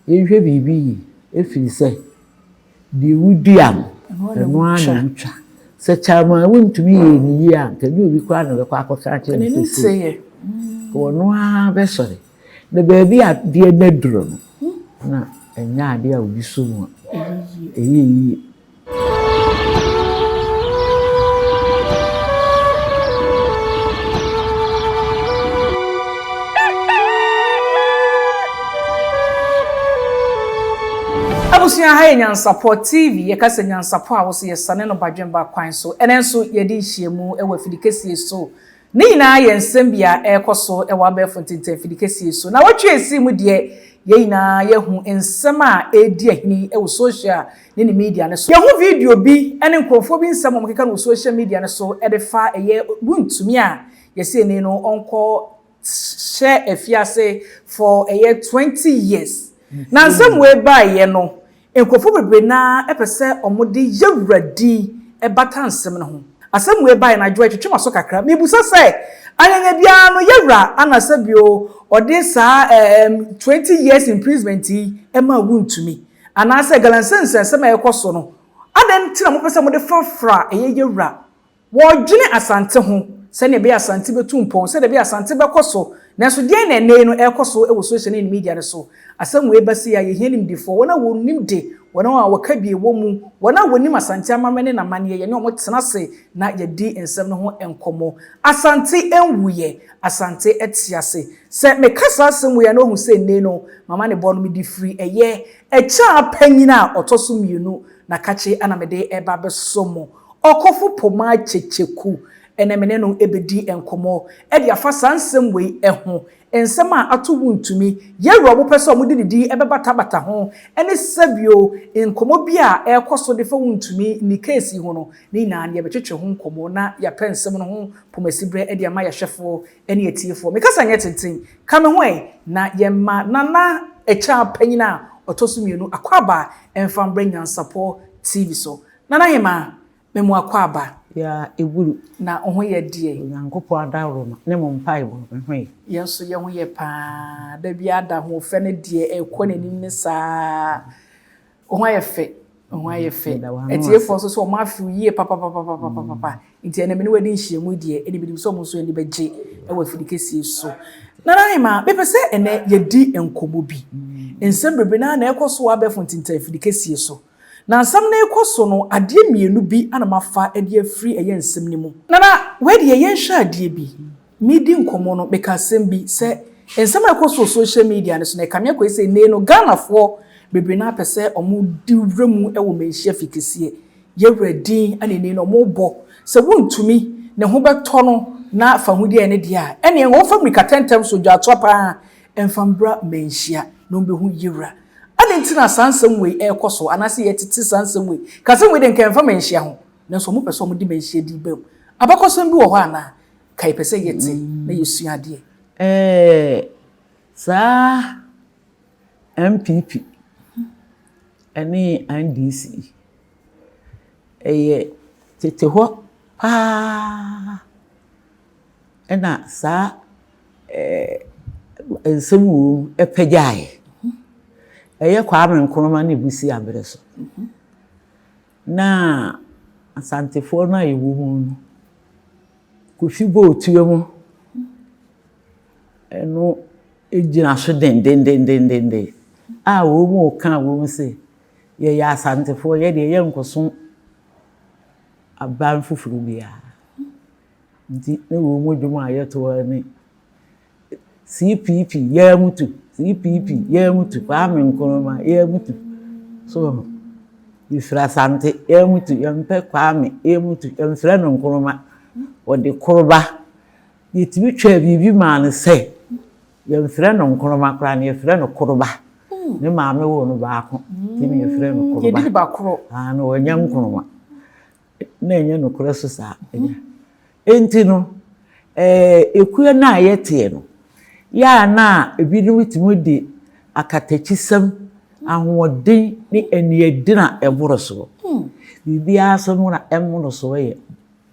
Yɛnhwɛ biribi yie, ɛfiri sɛ deɛ wodua no, ɛno ara na wotwa. Sɛ Chairman wontumi yɛɛ no yie a, anka ɛnyɛ obi koraa na ɔbɛkɔ akɔka akyerɛ no sɛ sei. Ɔno ara bɛsɔre. Na baabi a adeɛ no aduru no, na ɛnyɛ adeɛ a obi sɔ mu a ɛyɛ yie. Abusua ha yɛ Nyansapɔ TV, yɛka sɛ Nyansapɔ a wose yɛsane no badwemba kwan so. Ɛnɛ nso yɛde nhyiamu wɔ afidi kɛsie so. Ne nyinaa yɛ nsɛm bi a ɛrekɔ so wɔ abɛɛfo ntentan afidi kɛseɛ so. Nawɔtwe a ɛsii mu deɛ, yɛn nyinaa yɛahu nsɛm a ɛredi ahini wɔ social ne ne media no so. Yɛahu video bi ne nkurɔfoɔ bi nsɛm a wɔkeka no wɔ social media no so de fa ɛyɛ Wontumi a yɛse ɛnɛ yi no ɔnkɔ hyɛ afiase for ɛyɛ 20 years. Na nsɛm wei baeɛ no, Nkurɔfoɔ bebree no ara pɛ sɛ wɔde yawura din bata nsɛm no ho. Asɛm wei baeɛ no, adwoa ɛtwetwe m'aso kakra. Mebisa sɛ, anyanya biara no yawura ana sɛ bio ɔde saa ɛɛm 20 years imprisonment yi maa Wuntumi? Anaasɛ galamsey nsɛnsɛm a ɛrekɔ so no, adɛn nti na mopɛ sɛ mode frafra ɛyɛ yawura? Wɔredwene Asante ho, sɛnea ɛbɛyɛ Asante bɛtu mpɔn, sɛdeɛ ɛbɛyɛ Asante bɛkɔ so. Nanso deɛn na ɛnnɛ yi no ɛrekɔ so wɔ social ne media no so? Asɛm wei ba sei a, yɛhia nimdefoɔ, wɔn a wɔnim de, wɔn a wɔka bi wɔ mu, wɔn a wɔnim Asante amammerɛ ne n'amanneɛ, yɛne wɔn tena ase na yɛdi nsɛm no ho nkɔmmɔ. Asante nwuiɛ, Asante te ase. Sɛ meka saa asɛm wei a na woahu sɛ ɛnnɛ yi no m'amanebɔ no mede firi ɛyɛ Akyaan panyin a ɔtɔ so mmienu na kakye na mede reba abɛsɔ mo. Ɔkofo Pomaa Kyekyeku na me ne no bedi nkɔmmɔ de afa saa nsɛm wei ho, nsɛm a ato wontumi, yɛn wura wɔpɛ sɛ wɔde ne din bɛbatabata ho, ne sɛbio nkɔmmɔ bi a ɛrekɔ so de fa wontumi ne case yi ho no, ne nyinaa no yɛbɛtwetwe ho nkɔmmɔ na yɛapɛ nsɛm no ho pomasiberɛ de ama yɛahwɛfoɔ ne atiefoɔ. Me kasa nyɛ tenten, ka me ho ɛ na yɛmma Nana Akyang panyin a ɔtɔ so mmienu akwaaba mfa mbrɛ Nyansapɔ TV so. Nana Hemaa, me mo akwaaba. Yaa eburu. Na wo ho yɛ deɛ? Onyankopɔn adaworoma ne mo mpaebɔ no, me ho yɛ. Yɛn nso yɛn ho yɛ paa. Da biara da ahoɔfɛ no deɛ ɛrekɔ n'anim ne saa. Wo ho ayɛ fɛ. Wo ho ayɛ fɛ. Atiefoɔ nso so wɔn afe wo yie papapapapapapa. Nti ɛnɛ me ne wo adi nhyiamu yi deɛ, ɛnna menim sɛ wɔn nso ani bɛgye wɔ afidi kɛseɛ so. Nana Hemaa, mepɛ sɛ ɛnɛ yɛdi nkɔmmɔ bi. Nsɛm bebree no ara na ɛrekɔ so wɔ abɛɛfo ntintan afidi kɛseɛ so. Na nsɛm no rekɔ so no, adeɛ mmienu bi na mafa de afiri ɛyɛ nsɛm no mu. Nana, wei deɛ yɛnhwɛ adeɛ bi. Meredi nkɔmmɔ no, meka asɛm bi sɛ nsɛm a ɛkɔ so wɔ social media no so no, ɛkame akɔyɛ sɛ nnɛ yi no, Ghanafoɔ bebree no ara pɛ sɛ wɔdi wura mu wɔ Manhyia Fikeseɛ. Yɛwura din na nnɛ yi no wɔrebɔ. Sɛ wontumi, ne ho bɛtɔ no na fahodie ayɛ ne deɛ a, ɛnneɛ wɔmfa mmirikatɛntɛm so dwaatoa pa ara mfa mbra Manhyia na wɔbɛhu yɛwura. Adɛn nti na saa nsɛm wei rekɔ so anaasɛ yɛtete saa nsɛm wei? Ka asɛm wei deɛ nka ɛmfa manhyia ho, nanso wɔpɛ sɛ wɔde manhyia din ba mu. Abakɔsɛm bi wɔ hɔ anaa? Ka yɛpɛ sɛ yɛte na yɛsua adeɛ. Ɛɛ saa NPP ne NDC yi, ɛyɛ tete hɔ paa na saa nsɛm wɔ mu pagyaeɛ. Ɛyɛ Kwame Nkrumah ne Busia berɛ so. Na Asantefoɔ no a yɛwɔ mu no, Kofi Bootuo mu, ɛno gyina so dendendendenden a wɔreka a wɔse yɛyɛ Asantefoɔ, yɛdeɛ yɛnkɔsom aban foforɔ biara. Nti ne wɔ mu dwom a yɛto ara ne CPP yɛamutu, CPP yɛamutu, Kwame Nkrumah yɛamutu. So yɛfiri Asante yɛamutu, yɛmpɛ Kwame yɛamutu, yɛmfrɛ no Nkrumah, wɔde Korba. Yɛtumi twaa biribi maa no sɛ yɛmfrɛ no Nkrumah koraa no yɛfrɛ no Korba. Ne maame woo no baako nti na yɛfrɛ no Korba. Yɛdi no bakorɔ. Ah, na ɔnyɛ Nkrumah. Na ɛnyɛ nokorɛ so saa. Enti no, ekuo no a yɛteɛ no, yɛ a na ebinom tumi de akatakyisɛm, ahoɔden ne aniɛden a ɛboro soɔ. Biribiara so no na ɛmmoro soɔ yɛ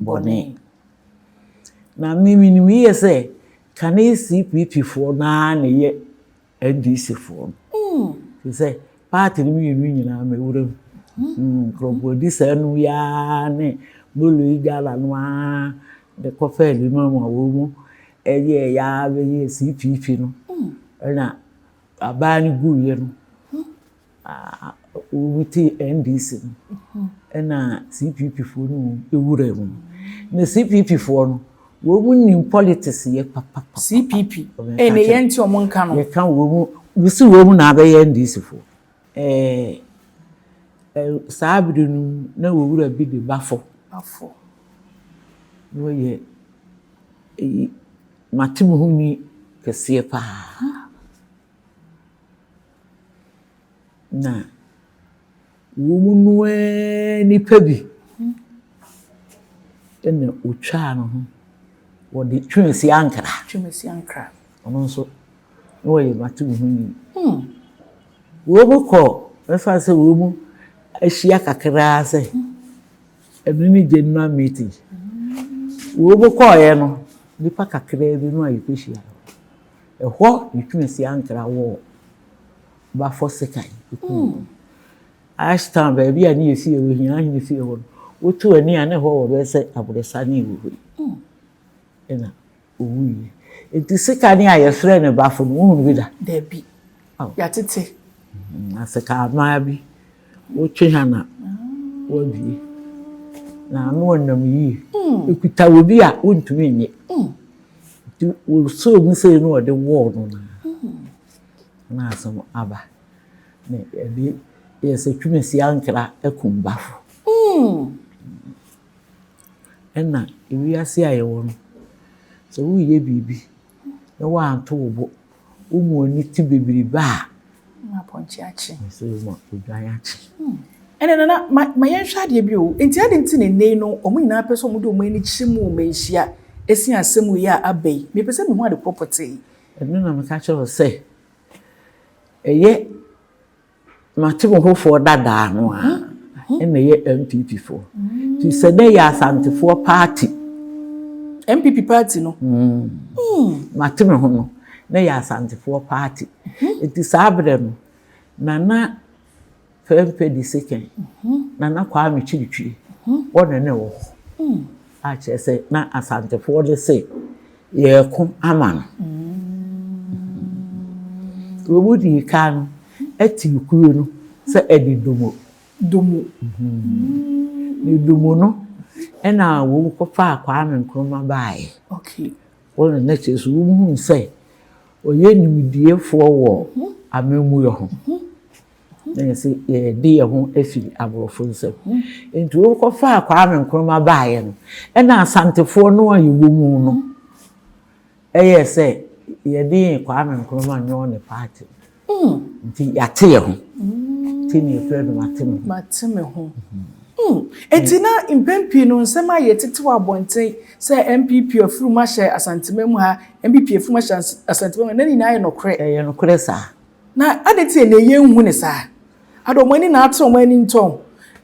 bɔne. Na me menim yie sɛ kane CPP foɔ no ara na ɛyɛ NDC foɔ no. Te sɛ party no mmienu nyinaa mewura mu. Nkurɔfoɔ di saa no yi ara ne Molo yi Gala no ara de kɔfaa Lima mu a wɔn mu ɛyɛɛ yɛ ara bɛyɛɛ CPP no. Ɛna abaa no guiɛ no, wɔn tee NDC no, ɛna CPP foɔ no wuraa mu. Na CPP foɔ no, wɔn nim politics yɛ papapapa. CPP, ɛna yɛn nti wɔn nka no. Yɛka wɔn mu, wɔsi wɔn mu na abɛyɛ NDC foɔ. Ɛɛ, saa bere no na wɔwura bi de Bafo. Bafo. Na wɔyɛ eyi, mate me ho ni kɛseɛ paa. Na wɔn mu no ara nipa bi na ɔtwaa ne ho. Wɔde Twumasi Ankrah. Twumasi Ankrah. Ɔno nso, na ɔyɛ m'atemmuhuni. Wɔn kɔ, mɛfa sɛ wɔn ahyia kakraa sɛ ɛno ne general meeting. Wɔn kɔɔeɛ no, nipa kakraa bi no a yɛkɔhyia no, ɛhɔ ne Twumasi Ankrah wɔ Bafo sekan. Ashtown, baabi a ne yɛsi wɔ Hia Ahene fie hɔ no, wotu ani a ne hɔ wɔ bɛyɛ sɛ aborɔsa ne ɛwɔ hɔ yi. Ɛna owuiɛ. Nti sekan a yɛfrɛ no Bafo no, wohunu bi da? Dabi. Yɛatete. Na sekanmaa bi, wotwe ha na wabie. Na ano ɔnam yie. Ɛkuta obi a wontumi nnye. Nti wɔsɔɔ mu sei na wɔde wɔɔ no na na asɛm aba. Na yɛde yɛ sɛ Twumasi Ankrah akum Bafo. Ɛna ewiase a yɛwɔ no, sɛ woreyɛ biribi na woanto wo bo, wo mu ani te bebrebe a, Na apɔnkye akye. Sɛ ma odwan akye. Ɛnna Nana, ma ma yɛnhwɛ adeɛ bi o. Nti adɛn nti na nnɛ yi no, wɔn nyinaa pɛ sɛ wɔde wɔn ani kyerɛ mu wɔ manhyia ɛsi asɛm wei a aba yi? Mepɛ sɛ mehu ade korɔ pɔtee. Ɛno na meka kyerɛ wo sɛ, ɛyɛ Matemehofoɔ dadaa no a ɛna ɛyɛ NPP foɔ. Nti sɛ dɛ yɛ Asantefoɔ party. NPP party no. Matemeho no na yɛ Asantefoɔ party. Nti saa berɛ no, Nana Prempeh the second, Nana Kwame Kyirikyiri, wɔne ne wɔ hɔ. A kyerɛ sɛ na Asantefoɔ no se yɛreko ama no. Wɔn dii kan no tii kuro no sɛ ɛde Domo. Domo. Ne Domo no ɛna wɔn kɔfaa Kwame Nkrumah baeɛ. Okay. Wɔn na kyerɛ sɛ wɔn huu sɛ ɔyɛ nimdiefoɔ wɔ amammuo ho. Na yɛsɛ yɛde yɛn ho afiri aborɔfo nsam. Nti wɔkɔfaa Kwame Nkrumah baeɛ no, ɛna Asantefoɔ no a yɛwɔ mu no, ɛyɛ sɛ yɛde yɛn Kwame Nkrumah nyɛ ne party. Nti yɛate yɛn ho. Nti na yɛfrɛ no Mate Me Ho. Mate Me Ho. Nti na mpɛn pii no nsɛm a yɛtete wɔ abɔnten sɛ NPP afurum ahyɛ Asanteman mu ha, NPP afurum ahyɛ Asanteman mu ha, na ne nyinaa yɛ nokorɛ. Ɛyɛ nokorɛ saa. Na adɛn nti na yɛnhu no saa? Adɛn, wɔn ani na ate wɔn ani ntɔn?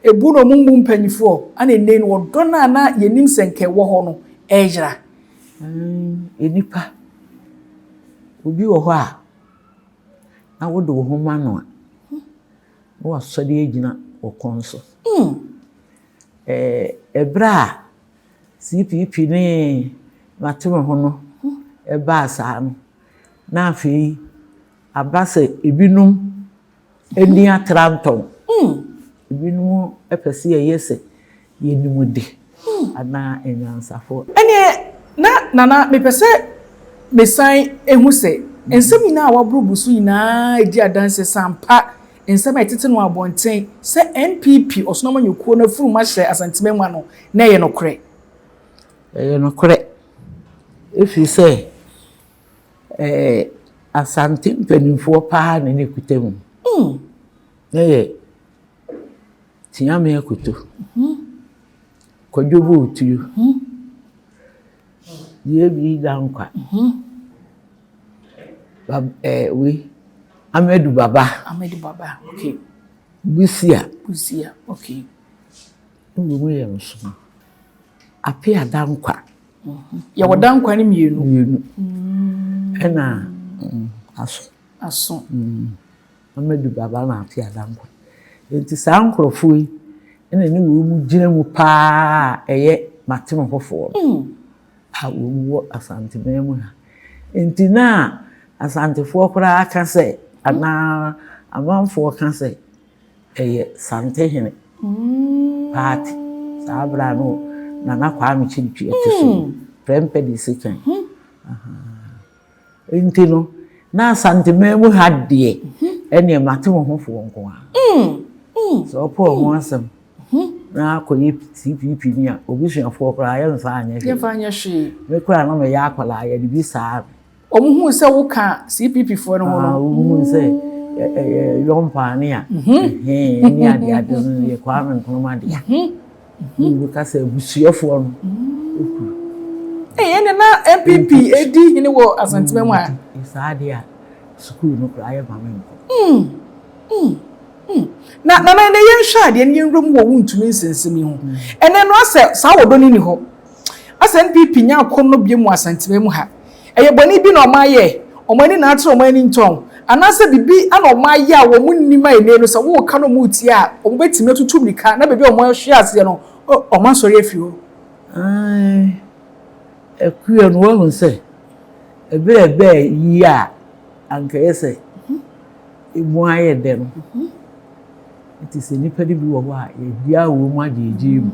Ebu na wɔmmu mpanimfoɔ, ɛna nnɛ yi no, ɔdɔ no a na yɛnim sɛ nka ɛwɔ hɔ no, ɛreyera. Nnipa, obi wɔ hɔ a, na wode wo ho ma no a, na wasɔre agyina wo kɔn so. Ɛberɛ a CPP ne Mate-Me-ho no baa saa no, na afei aba sɛ ebinom ani atra ntɔn. Ebinom pɛ sɛ yɛyɛ sɛ yɛnim de anaa anyansafoɔ. Ɛneɛ na Nana mepɛ sɛ mesan hu sɛ nsɛm nyinaa a woaborobo so nyinaa redi adanseɛ sɛ ampa nsɛm a yɛtete no wɔ abɔnten sɛ NPP ɔsono amanyɔkuo no afurum ahyɛ Asantema mu ano na ɛyɛ nokorɛ. Ɛyɛ nokorɛ ɛfiri sɛ ɛɛ Asante mpanimfoɔ paa na na ɛkuta mu. Na yɛ Teame Akoto, Kwadwo Botuo, Yebi Dankwa, ɛɛ wei Amadu Baba. Amadu Baba, okay. Busia. Busia, okay. Ne wɔn yɛ nson. Apea Dankwa. Yɛwɔ Dankwa no mmienu. Mmienu. Ɛna Aso. Aso. Amadu Baba na Appiah Dankwa. Enti saa nkorɔfoɔ yi na ne wɔn gyina mu paa a ɛyɛ Matemehofoɔ no a wɔn wɔ Asanteman mu ha. Enti na Asantefoɔ koraa ka sɛ anaa amanfoɔ ka sɛ ɛyɛ Santehene party saa berɛ a no Nana Kwame Kyiri te so no, Prempeh de Sekan. Nti no, na Asanteman mu ha deɛ, ɛneɛ mate wo ho foɔ nko ara. Sɛ ɔpɛ ɔho asɛm na akɔyɛ CPP ni a, obusuafoɔ koraa yɛmfa anyɛ hwee. Yɛmfa anyɛ hwee. Me koraa na meyɛ akwadaa, yɛde bi saa me. Wɔn huu sɛ woka CPP foɔ no ho no. Wɔn huu sɛ ɛyɛ yɔmpaane a, ɛhɛn ne adeade no yɛ Kwame Nkrumah dea. Wo ka sɛ abusuafoɔ no kuru. Ee, ɛnna na NPP edi hene wɔ Asantema mu a. Saa deɛ a, sukuu no koraa yɛ ma me nkɔ. Na na na ɛnɛ yɛnhwɛ adeɛ no yɛnwura mu wɔ wontumi nsensɛm yi ho. Ɛnɛ no asɛ saa wɔdɔ no ni hɔ. Asɛ NPP nya akɔnnɔ biom wɔ Asantema mu ha. Ɛyɛ bɔne bi na wɔn ayɛ, wɔn ani na atere wɔn ani ntɔn, anaasɛ biribi na wɔn ayɛ a wɔn nnim a ɛnnɛ no sɛ woreka na wɔretie a wɔbɛtumi atutu mmirika na baabi a wɔn ahwe aseɛ no wɔn asɔre afiri hɔ. Aane, Akua no woahu sɛ ɛberɛ a ɛbɛɛ yie a anka ɛyɛ sɛ ɛmu ayɛ dɛ no, Nti sɛ nnipa no bi wɔ hɔ a, yɛgyaa wɔn mu agyeegyee mu.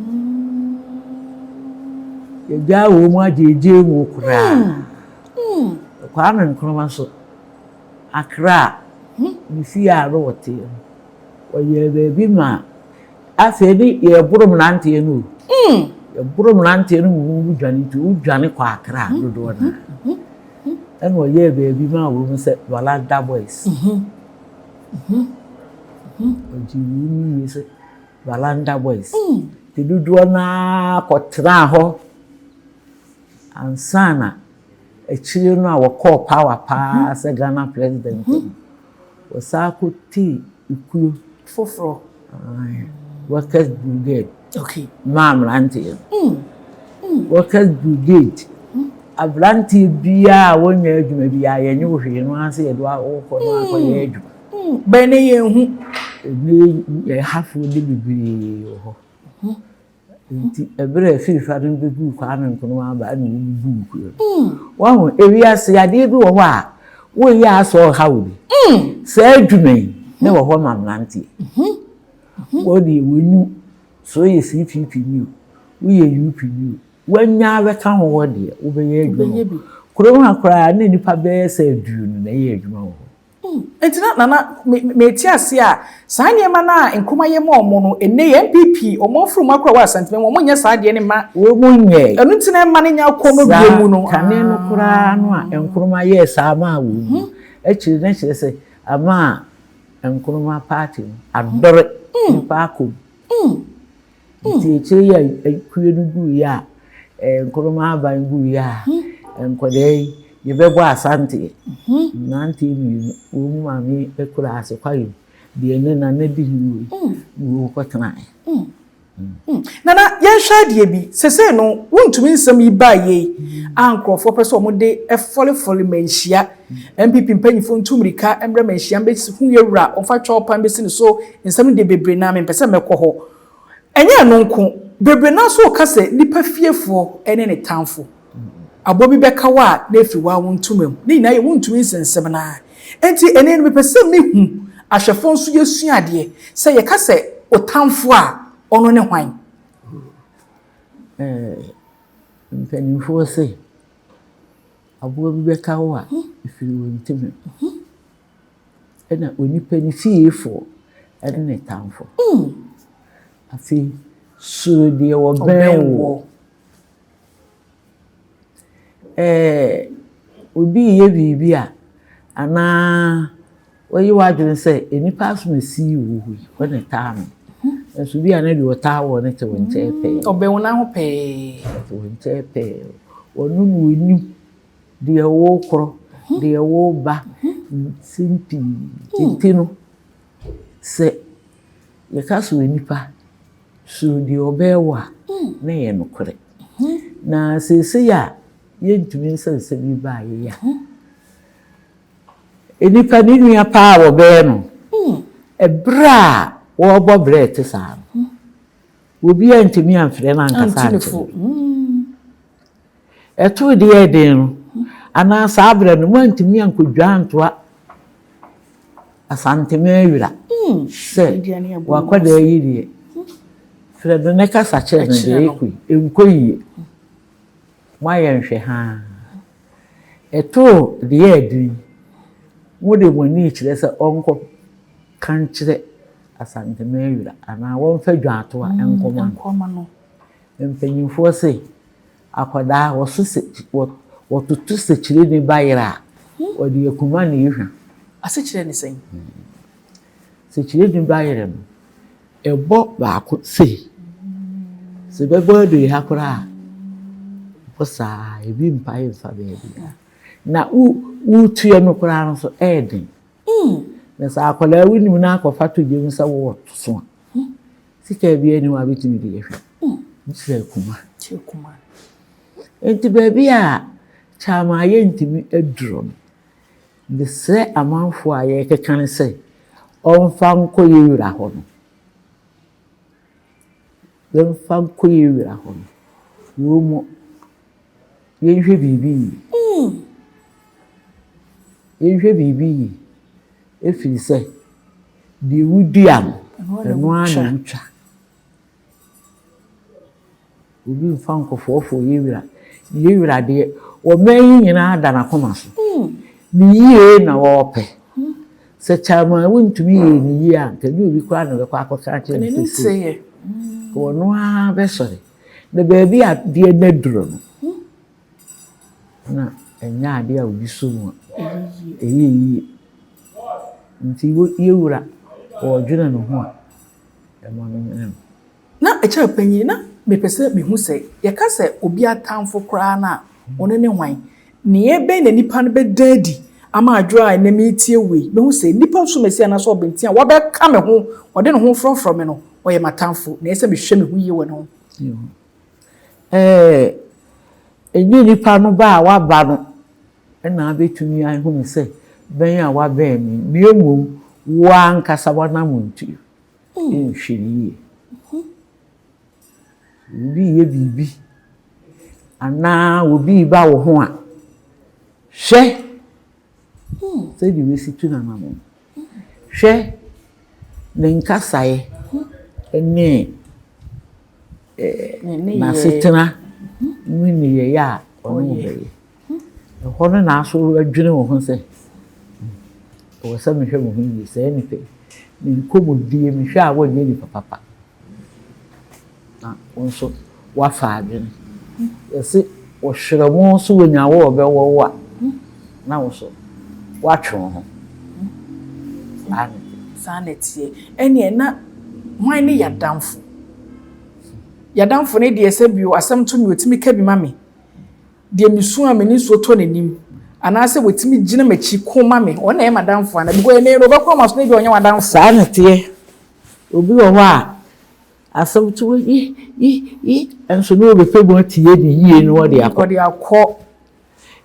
Yɛgyaa wɔn mu agyeegyee mu koraa. Kwame Nkrumah so, Accra, ne fie a na ɔte no, ɔyɛɛ baabi ma afei ne yɛboro mmeranteɛ no o. Yɛboro mmeranteɛ no mu wɔn dwane nti wodwane kɔ Accra dodoɔ no ara. Ɛna ɔyɛɛ baabi maa wɔn sɛ Valada Boys. Ɔgyee wɔ mu yie sɛ Valanda Boys. Nti dodoɔ no ara kɔtenaa hɔ ansa na akyire no a wɔkɔɔ power pa ara sɛ Ghana president no, wɔsan kɔtii ekuo foforɔ. Workers Brigade okay. maa mmeranteɛ no. Workers Brigade aberanteɛ biara a wɔnyɛ adwuma biara yɛnyɛ wo hwee no ara sɛ yɛde wokɔ no akɔyɛ adwuma. Bɛn ne yɛn hu. Ɛnɛ yɛn hafoɔ de bebree wɔ hɔ. Nti ɛberɛ a afirifa no bɛguu Kwame Nkrumah aba ɛna wɔbubuu kuro no. Wahu ewiase adeɛ bi wɔ hɔ a woyɛ asɔ ɔha wo bi. Saa adwuma yi na wɔ hɔ ma mmeranteɛ. Wɔdeɛ wɔnim sɛ woyɛ CPP ni o, woyɛ UP ni o, woanya abɛka ho hɔ deɛ wobɛyɛ adwuma wɔ hɔ. Kurom ha koraa na nnipa bɛyɛ sɛ aduonu na ɛyɛ adwuma wɔ hɔ. Nti na Nana me mete ase a saa nneɛma no a Nkrumah yɛ maa wɔn no ɛnnɛ yi NPP wɔn afurum akora wɔ Asantema mu wɔn nyɛ saa adeɛ no mma Wɔn nyɛɛ. Ɛno nti na ɛmma no nyɛ akɔnnɔ Saa bio mu no. kane no koraa no a Nkrumah yɛɛ saa maa wɔn no akyire no kyerɛ sɛ ama Nkrumah party no adɔre nnipa akɔ mu. Nti akyire yi a kuo no guiɛ a, Nkrumah aban guiɛ a, nkwadaa yi yɛbɛbɔ asanteɛ. Mmeranteɛ mmienu, wɔn mu maame kura ase kwaeɛ mu, deɛ ne nana di hene wɔ yi, na wɔkɔtenaeɛ. Nana, yɛnhwɛ adeɛ bi. Sesei no, wontumi nsɛm yi baa yei a nkurɔfoɔ pɛ sɛ wɔde fɔlefɔle manhyia. NPP mpanyinfoɔ ntu mmirika mmrɛ manhyia mbɛhu yɛ wura, wɔmfa twɔw pan bɛsi ne so. Nsɛm no deɛ bebree no ara mempɛ sɛ mɛkɔ hɔ. Ɛnyɛ ɛno nko, bebree no ara nso reka sɛ nnipa fiefoɔ ne ne tamfo. Aboa bi bɛka wo a na ɛfiri wo ara wo ntoma mu. Ne nyinaa yɛ wontumi nsensɛm no ara. Enti ɛnnɛ no mepɛ sɛ mehu ahwɛfoɔ nso yɛsua adeɛ sɛ yɛka sɛ otamfo a ɔno ne hwan? Mpanimfoɔ se aboa bi bɛka wo a ɛfiri wo ntoma mu. Ɛna onipa ne fiefoɔ ne ne tamfo. Afei suro deɛ ɔbɛn woɔ. Ɛɛ obi reyɛ biribi a, anaa woayi w'adwene sɛ nnipa asomasi wɔ hɔ yi, wo na ɛtaa no. Nanso bi a na deɛ ɔtaa woɔ no te wo nkyɛn pɛɛ. Ɔbɛn wo nan ho pɛɛ. Ɔte wo nkyɛn pɛɛ. Ɔno na ɔnim deɛ worekorɔ, deɛ woreba, nsɛm pii. Nti no, sɛ yɛka sɛ onipa Suro deɛ ɔbɛyɛ wo a, na ɛyɛ nokorɛ. Na seesei a yɛntumi nsa nsɛm yi baeɛ yi a, nnipa ne nua paa a wɔbɛyɛ no. Ɛberɛ a wɔrebɔ berɛ a ɛte saa no, obiara antumi amfrɛ no ankasa ankyerɛ no. Ɛtoo deɛ ɛyɛ den no, anaa saa berɛ no, moantumi ankɔdwa antoa Asanteme awira sɛ w'akwadaa yi deɛ, frɛ no ne kasa kyerɛ no deɛ ɛrekɔ yi, ɛnkɔ yie. Moayɛ nhwɛhaa. Ɛtoo deɛ ɛyɛ den yi, mode mo ani rekyerɛ sɛ ɔnkɔka nkyerɛ Asanteme awira anaa wɔmfa dwaatoa nkɔma no. Mpanyimfoɔ se, akwadaa, wɔso sɛ, wɔtoto sɛkyerɛni ba yere a, wɔde akuma na ehwa. Asekyerɛ ne sɛn? Sɛkyerɛni ba yere no, ɛbɔ baako sei. Sɛ ɛbɛbɔ aduru ha koraa a, ɛbɔ saa, ebi mpae mfa baabiara. Na wo woretua no koraa no nso, ɛyɛ den. Na sɛ akwadaa wonim na akɔfa to gya mu sɛ wowɔ so a, Sika biara nni hɔ a wobɛtumi de ahwɛ gye sɛ akuma. Enti baabi a Kyama yɛntumi aduro no, mesrɛ amanfoɔ a yɛrekeka no sɛ ɔmfa nkɔ yɛn wura hɔ no. Yɛmfa nkɔ yɛn wura hɔ no. Wɔn mu yɛnhwɛ biribi yie. Yɛnhwɛ biribi yie ɛfiri sɛ Deɛ wodua no, ɛno ara na wotwa. Obi mfa nkɔfoɔfoɔ yɛ wura. Yɛ wura deɛ, ɔman yi nyinaa da n'akoma so. Ne yie na ɔrepɛ. Sɛ Chairman wontumi yɛɛ ne yie a, nka ɛnyɛ obi koraa na ɔbɛkɔ akɔka akyerɛ no sɛ sei. Ɔno ara bɛsɔre. Na baabi a adeɛ no aduru no, Na ɛnyɛ adeɛ a obi sɔ mu a, ɛyɛ yie. Nti yɛ wura ɔɔdwene ne ho a, ɛma no nwene no. Na ɛkyɛr panyin, na mepɛ sɛ mihu sɛ yɛka sɛ obi atamfo koraa no a, ɔno ne hwan? Nneyɛe bɛn na nipa no bɛda adi ama adwo a ɛnnɛ meretie wo yi, mahu sɛ nnipa nso masi anaasɛ ɔbenten a wabɛka me ho, ɔde ne ho frɔfrɔ me no, ɔyɛ m'atamfo, na ɛsɛ sɛ mehwɛ me ho yie wɔ ne ho? Ɛɛ, ɛnyɛ nipa no ba a waba no na abɛtumi ahunu sɛ bɛn a wabɛn me, na mmom wo ankasa w'anammɔntuo. Nhwɛ no yie. Obi reyɛ biribi anaa obi reba wo ho a, hwɛ sɛdeɛ wasi tu n'anammɔn. Hwɛ ne nkasaeɛ ne n'asetena ne nneyɛeɛ a ɔne wo bɛyɛ. Ɛhɔ no na aso adwene wo ho sɛ, ɛwɔ sɛ mehwɛ me ho yie, saa nipa yi, ne nkɔmmɔdie mehwɛ a wɔnyɛ nipa papa. Na wo nso woafa adwene. Yɛse wɔhwerɛ mo so wɔnya wo a ɔbɛwɔ wo a, na wo nso woatwe wo ho. Saa na ɛteɛ. Saa na ɛteɛ. Ɛnneɛ na hwan ne y'adamfo? Y'adamfo no deɛ sɛ bio asɛm to me ɔtumi ka bi ma me. Deɛ mesu a me nisuo tɔ n'anim. Anaasɛ watumi gyina m'akyi ko ma me. Ɔno na ɛyɛ m'adamfo anaa? Because ɛnnɛ yi no ɔbɛko ama so na ebia ɔnyɛ w'adamfo. Saa na ɛteɛ. Obi wɔ hɔ a, asɛm to hɔ yi yi yi, nso na ɔbɛpɛ mu atie ne yie na ɔde akɔ. Ɔde akɔ.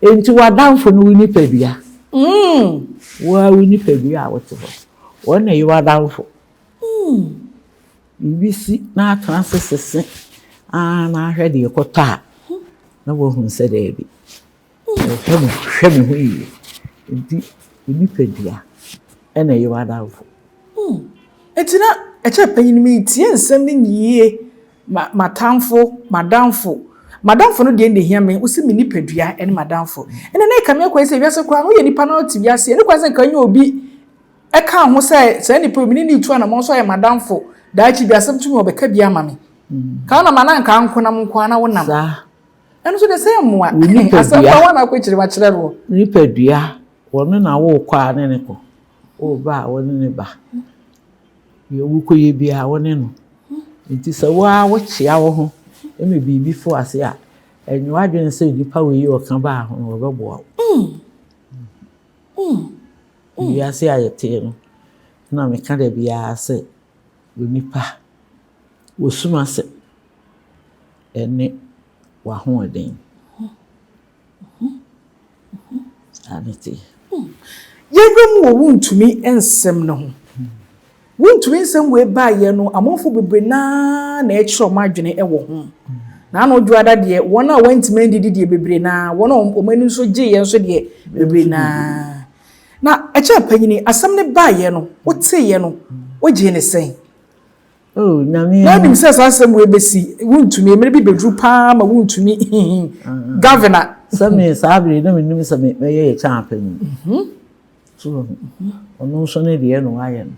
Enti w'adamfo ne wo nipadua. Wo ara wo nipadua a wote hɔ, wɔn na ɛyɛ w'adamfo. Biribi si na atena ase sese ara na ahwɛ deɛ ɛkɔtɔ a, na woahunu sɛ daabi. Hwɛ me hwɛ me ho yie. Nti wo nipadua na ɛyɛ w'adamfo. Nti na ɛkyɛ panyin metie nsɛm no yie ma m'atamfo, m'adamfo. M'adamfo no deɛ na ehia me, wose me nipadua ne m'adamfo. Ɛnna na ɛka me akɔyɛ sɛ wiase koraa no woyɛ nipa na wote wiase, ɛne kwan sɛ nka nyɛ obi ɛka ho sɛ saa nipa yi me ne no retu anamɔn nso ayɛ m'adamfo, daakye bi asɛm to me a ɔbɛka bi ama me. Ka wonam a na nka ankonam nko ara na wonam. Saa. Ɛno nso deɛ sɛ mmoa. Wo nipadua. Asɛm pa hɔ na akɔ akyiri makyerɛ no. Wo nipadua, wɔne na worekɔ a ne ne kɔ, woreba a wɔne ne ba. Deɛ worekɔyɛ biara wo ne no. Nti sɛ wo ara wokyea wo ho ma biribi fo ase a, ɛnyɛ w'adwene sɛ nipa wei a ɔka baa ho no ɔbɛboa wo. Wiase a yɛte no, na meka da biara sɛ onipa, wɔsum ase ne w'ahoɔden. Saa na ɛteɛ. Yɛwura mu wɔ wontumi nsɛm no ho. Wontumi nsɛm wei baeɛ no, amanfoɔ bebree no ara na ɛkyerɛ wɔn adwene wɔ ho. Na ano dwoada deɛ, wɔn a wɔantumi andidi deɛ bebree no ara, wɔn a wɔn ani nso gyeeɛ nso deɛ bebree no ara. Na ɛkyɛɛ panyini, asɛm no baeɛ no, woteeɛ no, wogyee no sɛn? Oh, Nyame Na wonim sɛ saa asɛm wei bɛsi, wontumi, mmerɛ bi bɛduru paa ma wontumi, Governor. Sɛ me saa bere na menim sɛ mɛyɛ yɛ kyɛn apanyin. So wahu? Ɔno nso ne deɛ na wayɛ no.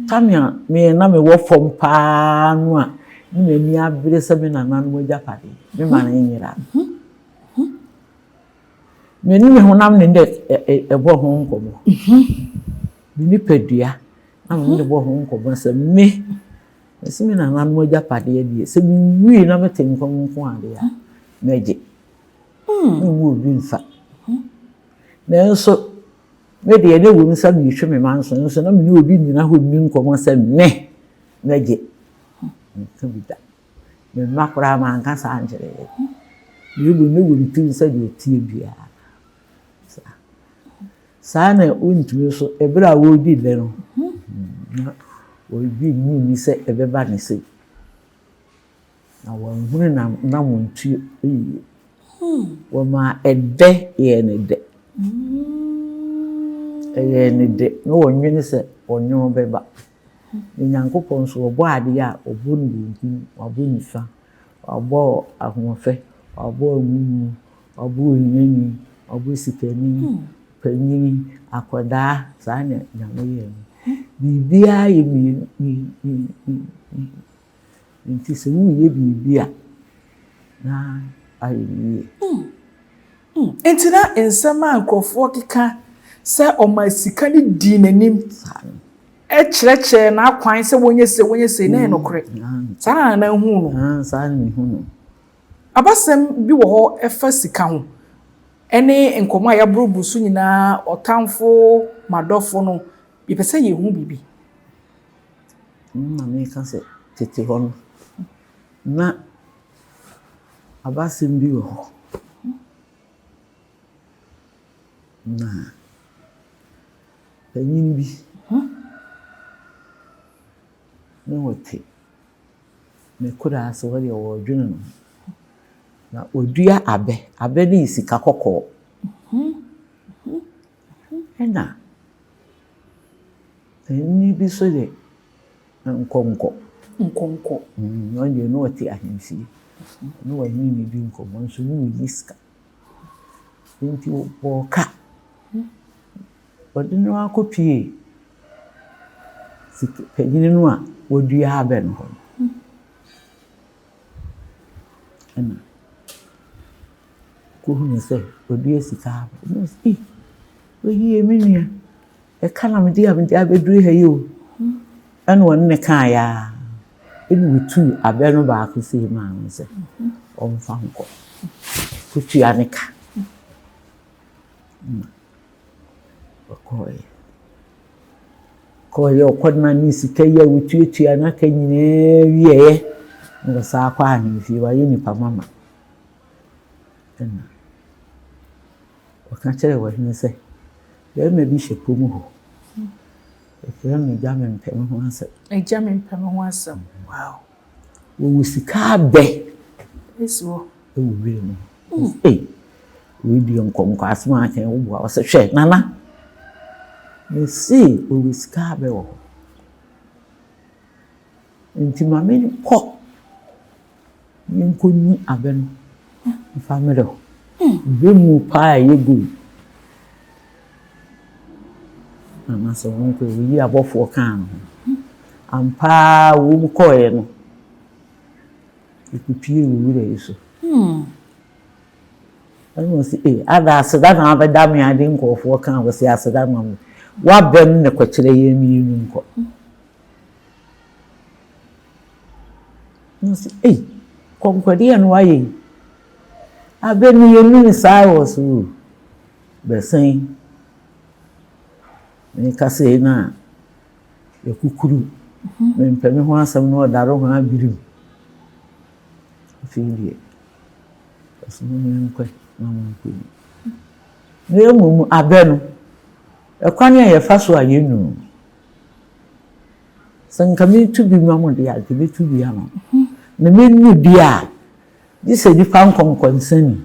Tam a me na mewɔ fam paa no a ne m'ani abere sɛ me nananom agyapadeɛ, me ma no nyera. Me ne me honam ne dɛ ɛbɔ ho nkɔmmɔ. Me nipadua na me ne bɔ ho nkɔmmɔ sɛ me, mese me nananom agyapadeɛ deɛ, sɛ mewui na mete nkwa mu nko adeɛ a, mɛgye. Memmu obi mfa. Nanso, me deɛ na ɛwom sɛ meretwe me manso nso na me ne obi nnyina hɔ nni nkɔmmɔ sɛ me mɛgye. Menka bi da. Me mma koraa manka saa ankyerɛ wɔn. Na mmom na ɛwɔ me tirim sɛ deɛ ɛteɛ biara. Saa. Saa na wontumi nso, ɛberɛ a wɔredi nnɛ no, na wɔgye nni sɛ ɛbɛba ne sei. Na wɔanhunu n'anammɔntuo yie. Wɔmaa ɛdɛ yɛɛ no dɛ. Ɛyɛɛ no dɛ, na wɔnnwene sɛ ɔnwon bɛba. Na Nyankopɔn nso, ɔbɔ adeɛ a, ɔbɔ no benkum, wabɔ nifa, wabɔ ahoɔfɛ, wabɔ amumu, wabɔ ohiani, wabɔ sikani, panyin, akwadaa, saa na Nyame yɛɛ no. Biribiara yɛ mmienu mmienu mmienu mmienu. Enti sɛ woreyɛ biribi a, na ayɛ no yie. Enti na nsɛm a nkurɔfoɔ keka sɛ ɔmaa sika no dii n'anim kyerɛkyerɛɛ n'akwan sɛ wɔnyɛ sei, wɔnyɛ sei, na ɛyɛ nokorɛ. Saa na Nana huu no. Saa na mehu no. Abasɛm bi wɔ hɔ ɛfa sika ho ne nkɔmmɔ a yɛaborɔboro so nyinaa, ɔtamfo, m'adɔfo no, yɛpɛ sɛ yɛhu biribi. Ɛno na meka sɛ tete hɔ no, na abasɛm bi wɔ hɔ. Na panyin bi na ɔte n'akuraase hɔ deɛ ɔredwene ne ho. Na ɔdua abɛ, abɛ no yɛ sika kɔkɔɔ. Ɛna Panyin bi nso de nkɔnkɔ. Nkɔnkɔ. Ɔno deɛ na ɔte ahemfie. Ɔne ɔhene na ɛdi nkɔmmɔ nso na ɔnni sika. Nti ɔbɔɔ ka. Ɔde no ara kɔpuee sika panin no a wadua abɛ no hɔ no. Ɛna ɔkɔhunuu sɛ wadua sika abɛ. Ɛna ɔse, ei, wei yɛ me nua. Ɛka na mede a mede abɛduru ha yi o. Ɛna ɔne no kaeɛ ara, ɛna ɔtuu abɛ no baako sei maa no sɛ ɔmfa nkɔ kɔtua ne ka. Na ɔkɔeɛ. Kɔeɛ ɔkɔnanee sika yi a ɔtuatua n'aka nyinaa wieeɛ na ɔsan kɔ ahemfie, wayɛ nipa mama. Ɛna Ɔka kyerɛɛ ɔhene sɛ, Barima bi hyɛ kurom hɔ. Wɔfrɛ no Agya Mempɛ-me-ho-asɛm. Agya Mempɛ-me-ho-asɛm. Wow! Wɔwɔ sika abɛ. Esi hɔ. Ɛwɔ wira mu. Ei, wei deɛ nkɔnkɔ asɛm a aka yi woboa. Ɔsɛ hwɛ, Nana, mese wɔwɔ sika abɛ wɔ hɔ. Nti ma menkɔ. Menkɔnyi abɛ no mfa mmerɛ wo. Bɛ mu paa a ɛyɛ gold. Anaasɛ wɔnkɔɛ, wɔyii abɔfoɔ kaa no ho. Ampa ara wɔn kɔeɛ no, ɛkɔpuee wɔ wura yi so. Ɛna ɔse, ee, ada aseda na abɛda me ade nkurɔfoɔ kaa wɔ se aseda na wabɛm ne kɔkyerɛ yɛn mmienu nkɔ. Na ɔse ei, kɔnkɔdeɛ na wayɛ yi? Abɛ no yɛnni no saa wɔ so o. Bɛsɛn. Meka sei no a, yɛkukuru. Mempɛ me ho asɛm na ɔdare ho abirim. Afei deɛ, ɔse mom yɛnkɔ na monkɔ yi. Na mmom abɛ no, ɛkwan a yɛfa so a yɛnu no. Sɛ nka metu bi ma mo deɛ a, nka mɛtu bi ama mo. Na mennu bi a, gye sɛ nipa nkɔnkɔnsani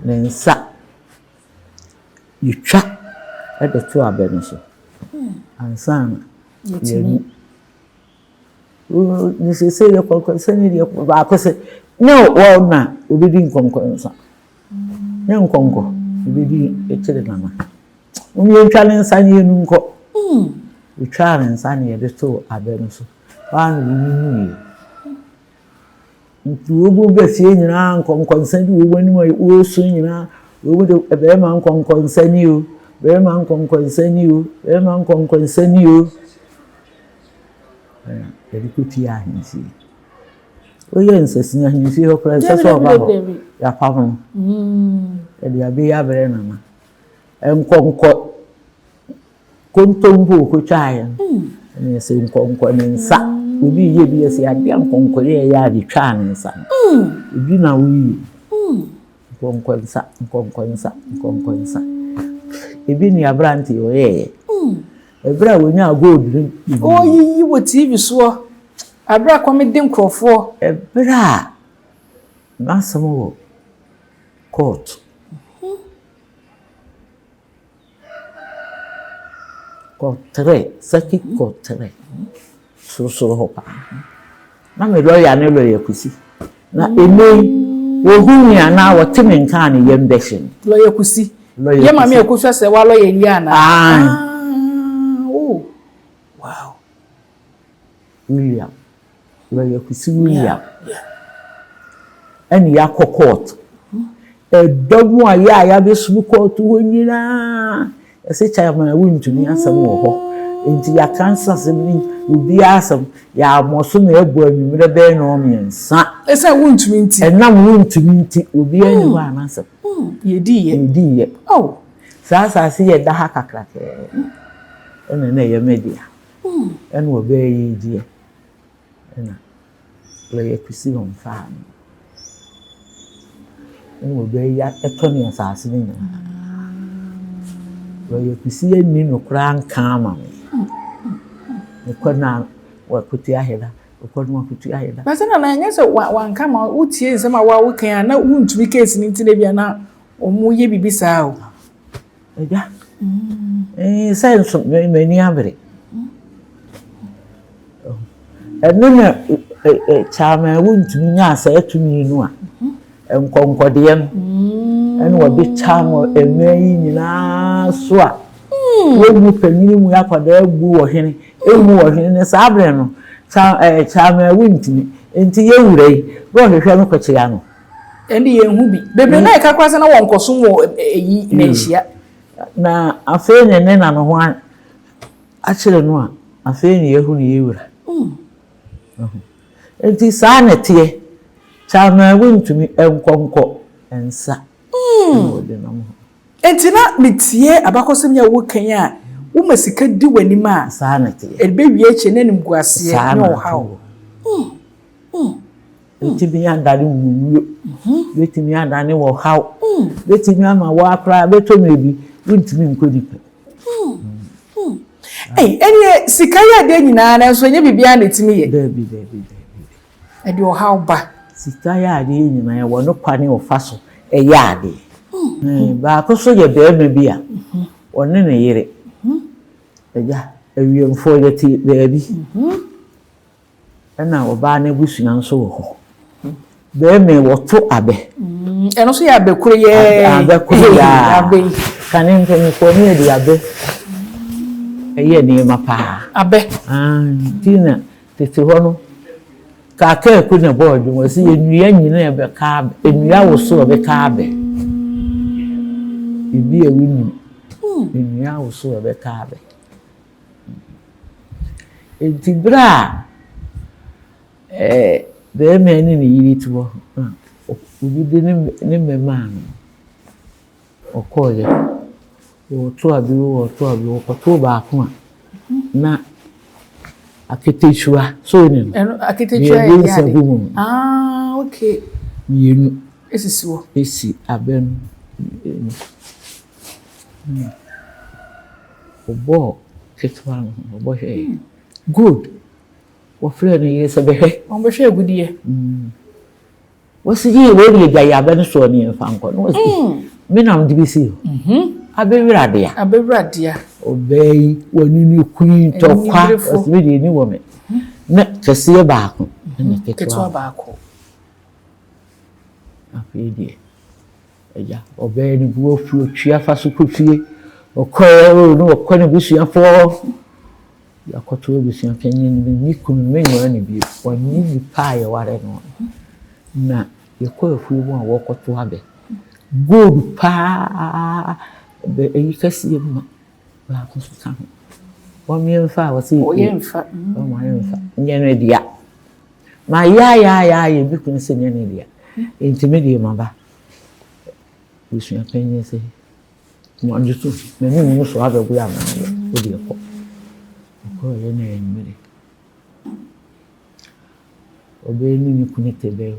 ne nsa yɛtwa de to abɛ no so ansa na yɛanu. Ne seesei deɛ kɔnkɔnsani deɛ baako sɛ ne wɔn na wɔbɛdi nkɔnkɔnsa. Ne nkɔnkɔ wɔbɛdi akyire nana. Mom yɛntwa ne nsa ne yɛnu nkɔ. Wɔtwaa ne nsa ne yɛde too abɛ no so. Hɔ ara na wɔnunuiɛ. Nti wɔn ba fie nyinaa nkɔnkɔnsa di wɔn anim a wɔresu nyinaa. Wɔn de bɛrima nkɔnkɔnsa ni o, bɛrima nkɔnkɔnsa ni o, bɛrima nkɔnkɔnsa ni o. Yɛde kɔpie ahemfie. Woyɛ nsasini ahemfie hɔ koraa ɛnsɛ sɛ ɔba hɔ. Yɛapam no. Yɛde abɛyi abrɛ nana. Nkɔnkɔ kontompo okotwaeɛ no, ɛna yɛsɛ nkɔnkɔ ne nsa. Obi yɛ bi yɛsɛ adeɛ a nkɔnkɔ yɛ yɛ ade twaa ne nsa no. Ebi na woyi. Nkɔnkɔ nsa, nkɔnkɔ nsa, nkɔnkɔ nsa. Ebi ne aberante ɔyɛɛyɛ. Ɛberɛ a wɔnyaa gold no bi. Ɔyiyi wɔ TV soɔ. Ɛberɛ a kɔm de nkurɔfoɔ. Ɛberɛ a n'asɛm wɔ court. Kɔtrɛ, circuit court trɛ, sorosoro hɔ paa. Na me lɔya ne lɔya Kusi. Na ɛnnɛ yi, wɔhu me anaa wɔte me nka a ne yam bɛhye no. Lɔya Kusi. Lɔya Yɛ maame Kusi. Akosua sɛ wa lɔya yi anaa? Aane. Ah, oh, wow. William. Lɔya Kwesi William ɛne yɛakɔ kɔɔto. Ɛdɔm a yɛ a yɛabɛsum kɔɔto hɔ nyinaa, yɛse chairman wontumi asɛm wɔ hɔ. Nti yɛaka nsasɛm ne obiara asɛm, yɛamɔ so ma ɛbɔ anwummerɛ bɛyɛ nnɔnmiɛnsa. Ɛsiane wontumi nti. Ɛnam wontumi nti, obiara nni hɔ a n'asɛm. Yɛdiiɛ. Yɛdiiɛ. Oh. Saa asase yi a ɛda ha kakrakɛɛ ɛna na ɛyɛ me dea. Ɛna ɔbaa yi gyeɛ. Ɛna lɔya Kwesi na ɔfaa no. Ɛna ɔbaa yi tɔ ne asase no nyinaa. Lɔya Kwesi anni nokorɛ anka ama me. Mekɔ no a wakotua aheda, mekɔ no wakotua aheda. But sɛ nana ɛnyɛ sɛ wanka ma wotie nsɛm a woka yi a na wontumi case no nti na ebia na wɔyɛ biribi saa o. Agya, ee, sɛ nso m'ani abere. Ɛno na Chairman wontumi nyaa saa tumi no a, nkɔnkɔdeɛ no, ɛna wɔde kyam mmaa yi nyinaa so a, wɔmmu panyin mu akwadaa bu ɔhene, emu ɔhene ne saa berɛ no, Chairman wontumi, nti yɛwura yi, na ɔhwehwɛ no kɔkyea no. Ɛnde yɛnhu bi. Bebree no a ɛka koraa sɛ na wɔnkɔsom wɔ eyi manhyia. Na afei ne ne na no ho akyere no a, afei ne yɛahu ne yɛ wura. Nti saa na ɛteɛ. Chairman wontumi nkɔnkɔ nsa na wɔde nam hɔ. Nti na metie abakɔsɛm yi a woka yi a, woma sika di w'anim a, Saa na ɛteɛ. ɛbɛwie akyire na animguaseɛ ne ɔhaw. Bɛtumi adane wo wuo, bɛtumi adane wo ɔhaw, bɛtumi ama wo ara koraa bɛtɔ mmerɛ bi wontumi nkɔ nipa. Ei, ɛneɛ sika yɛ adeɛ nyinaa nanso ɛnyɛ biribiara na ɛtumi yɛ. Daabi, daabi, daabi. Ɛde ɔhaw ba. Sika yɛ adeɛ nyinaa ɛwɔ ne kwan a ɔfa so yɛ adeɛ. Baako nso yɛ barima bi a ɔne ne yere, agya, awiɛmfoɔ yɛte baabi. Ɛna ɔbaa no abusua nso wɔ hɔ. Bɛrima yi wɔto abɛ. Ɛno nso yɛ abɛ koro yɛ. Abɛ koro yɛ. Abɛ yi. Kane mpanyinfoɔ ne yɛde abɛ ɛyɛ nneɛma paa. Abɛ. Nti na tete hɔ no kaakaaku na ɛbɔɔ adwuma wɔsi nnua nyina ɛbɛka abɛ nnua woso ɛbɛka abɛ. Ebi a wonim nnua woso ɛbɛka abɛ. Enti bere a barima yi ne ne yere te hɔ na obi de ne mmɛ maa no, ɔkɔeɛ. Wɔto ade o, wɔto ade o, wɔkɔtoo baako a na aketesia, so wonim? Ɛno aketesia yɛ deɛ nsa gu mu no. Ah, okay. Mmienu. Esisi hɔ. Esi abɛ no mmienu. Ɔbɔɔ ketewa no ho, ɔbɔ hwɛeɛ. Gold. Wɔfrɛɛ ne yere sɛ bɛhwɛ. Wɔbɛhwɛ agudeɛ. Wɔsi yie wei deɛ gya yɛ abɛ no soɔ ne yɛmfa nkɔ. Na wɔsi mm. me na mede bɛsi hɔ. Mhm. Abɛwura dea. Abɛwura dea. Ɔbaa yi wɔne ne kunu ntɔkwa. Wɔsi me deɛ ni wɔ me. Mhm. Na kɛseɛ baako. Ɛna mhm. ketewa baako. Afei deɛ agya ɔbaa no bu afu otwi afa so kɔ fie. Ɔkɔɛ o na ɔkɔ ne busuafoɔ. Yɛakɔto abusua panyin bi, me kunu, menware no bio. Ɔnye nipa a yɛware no. Na yɛkɔ afuo mu a wɔkɔto abɛ. Gold paa bɛ ayi kɛseɛ mu ma baako nso ka ho. Wɔn mfa a wɔsi Wɔyɛ mfa. Wɔn ayɛ mfa. Nyɛ no dea. Ma yaayaayɛ me kunu sɛ nyɛ ne dea. Nti me deɛ maba. Abusua panyin sɛ Wɔgye to m'anim no so abɛboa me no wo deɛ kɔ. Ɔkɔeɛ na anwummere. Ɔbaa ne ne kunu te bɛn.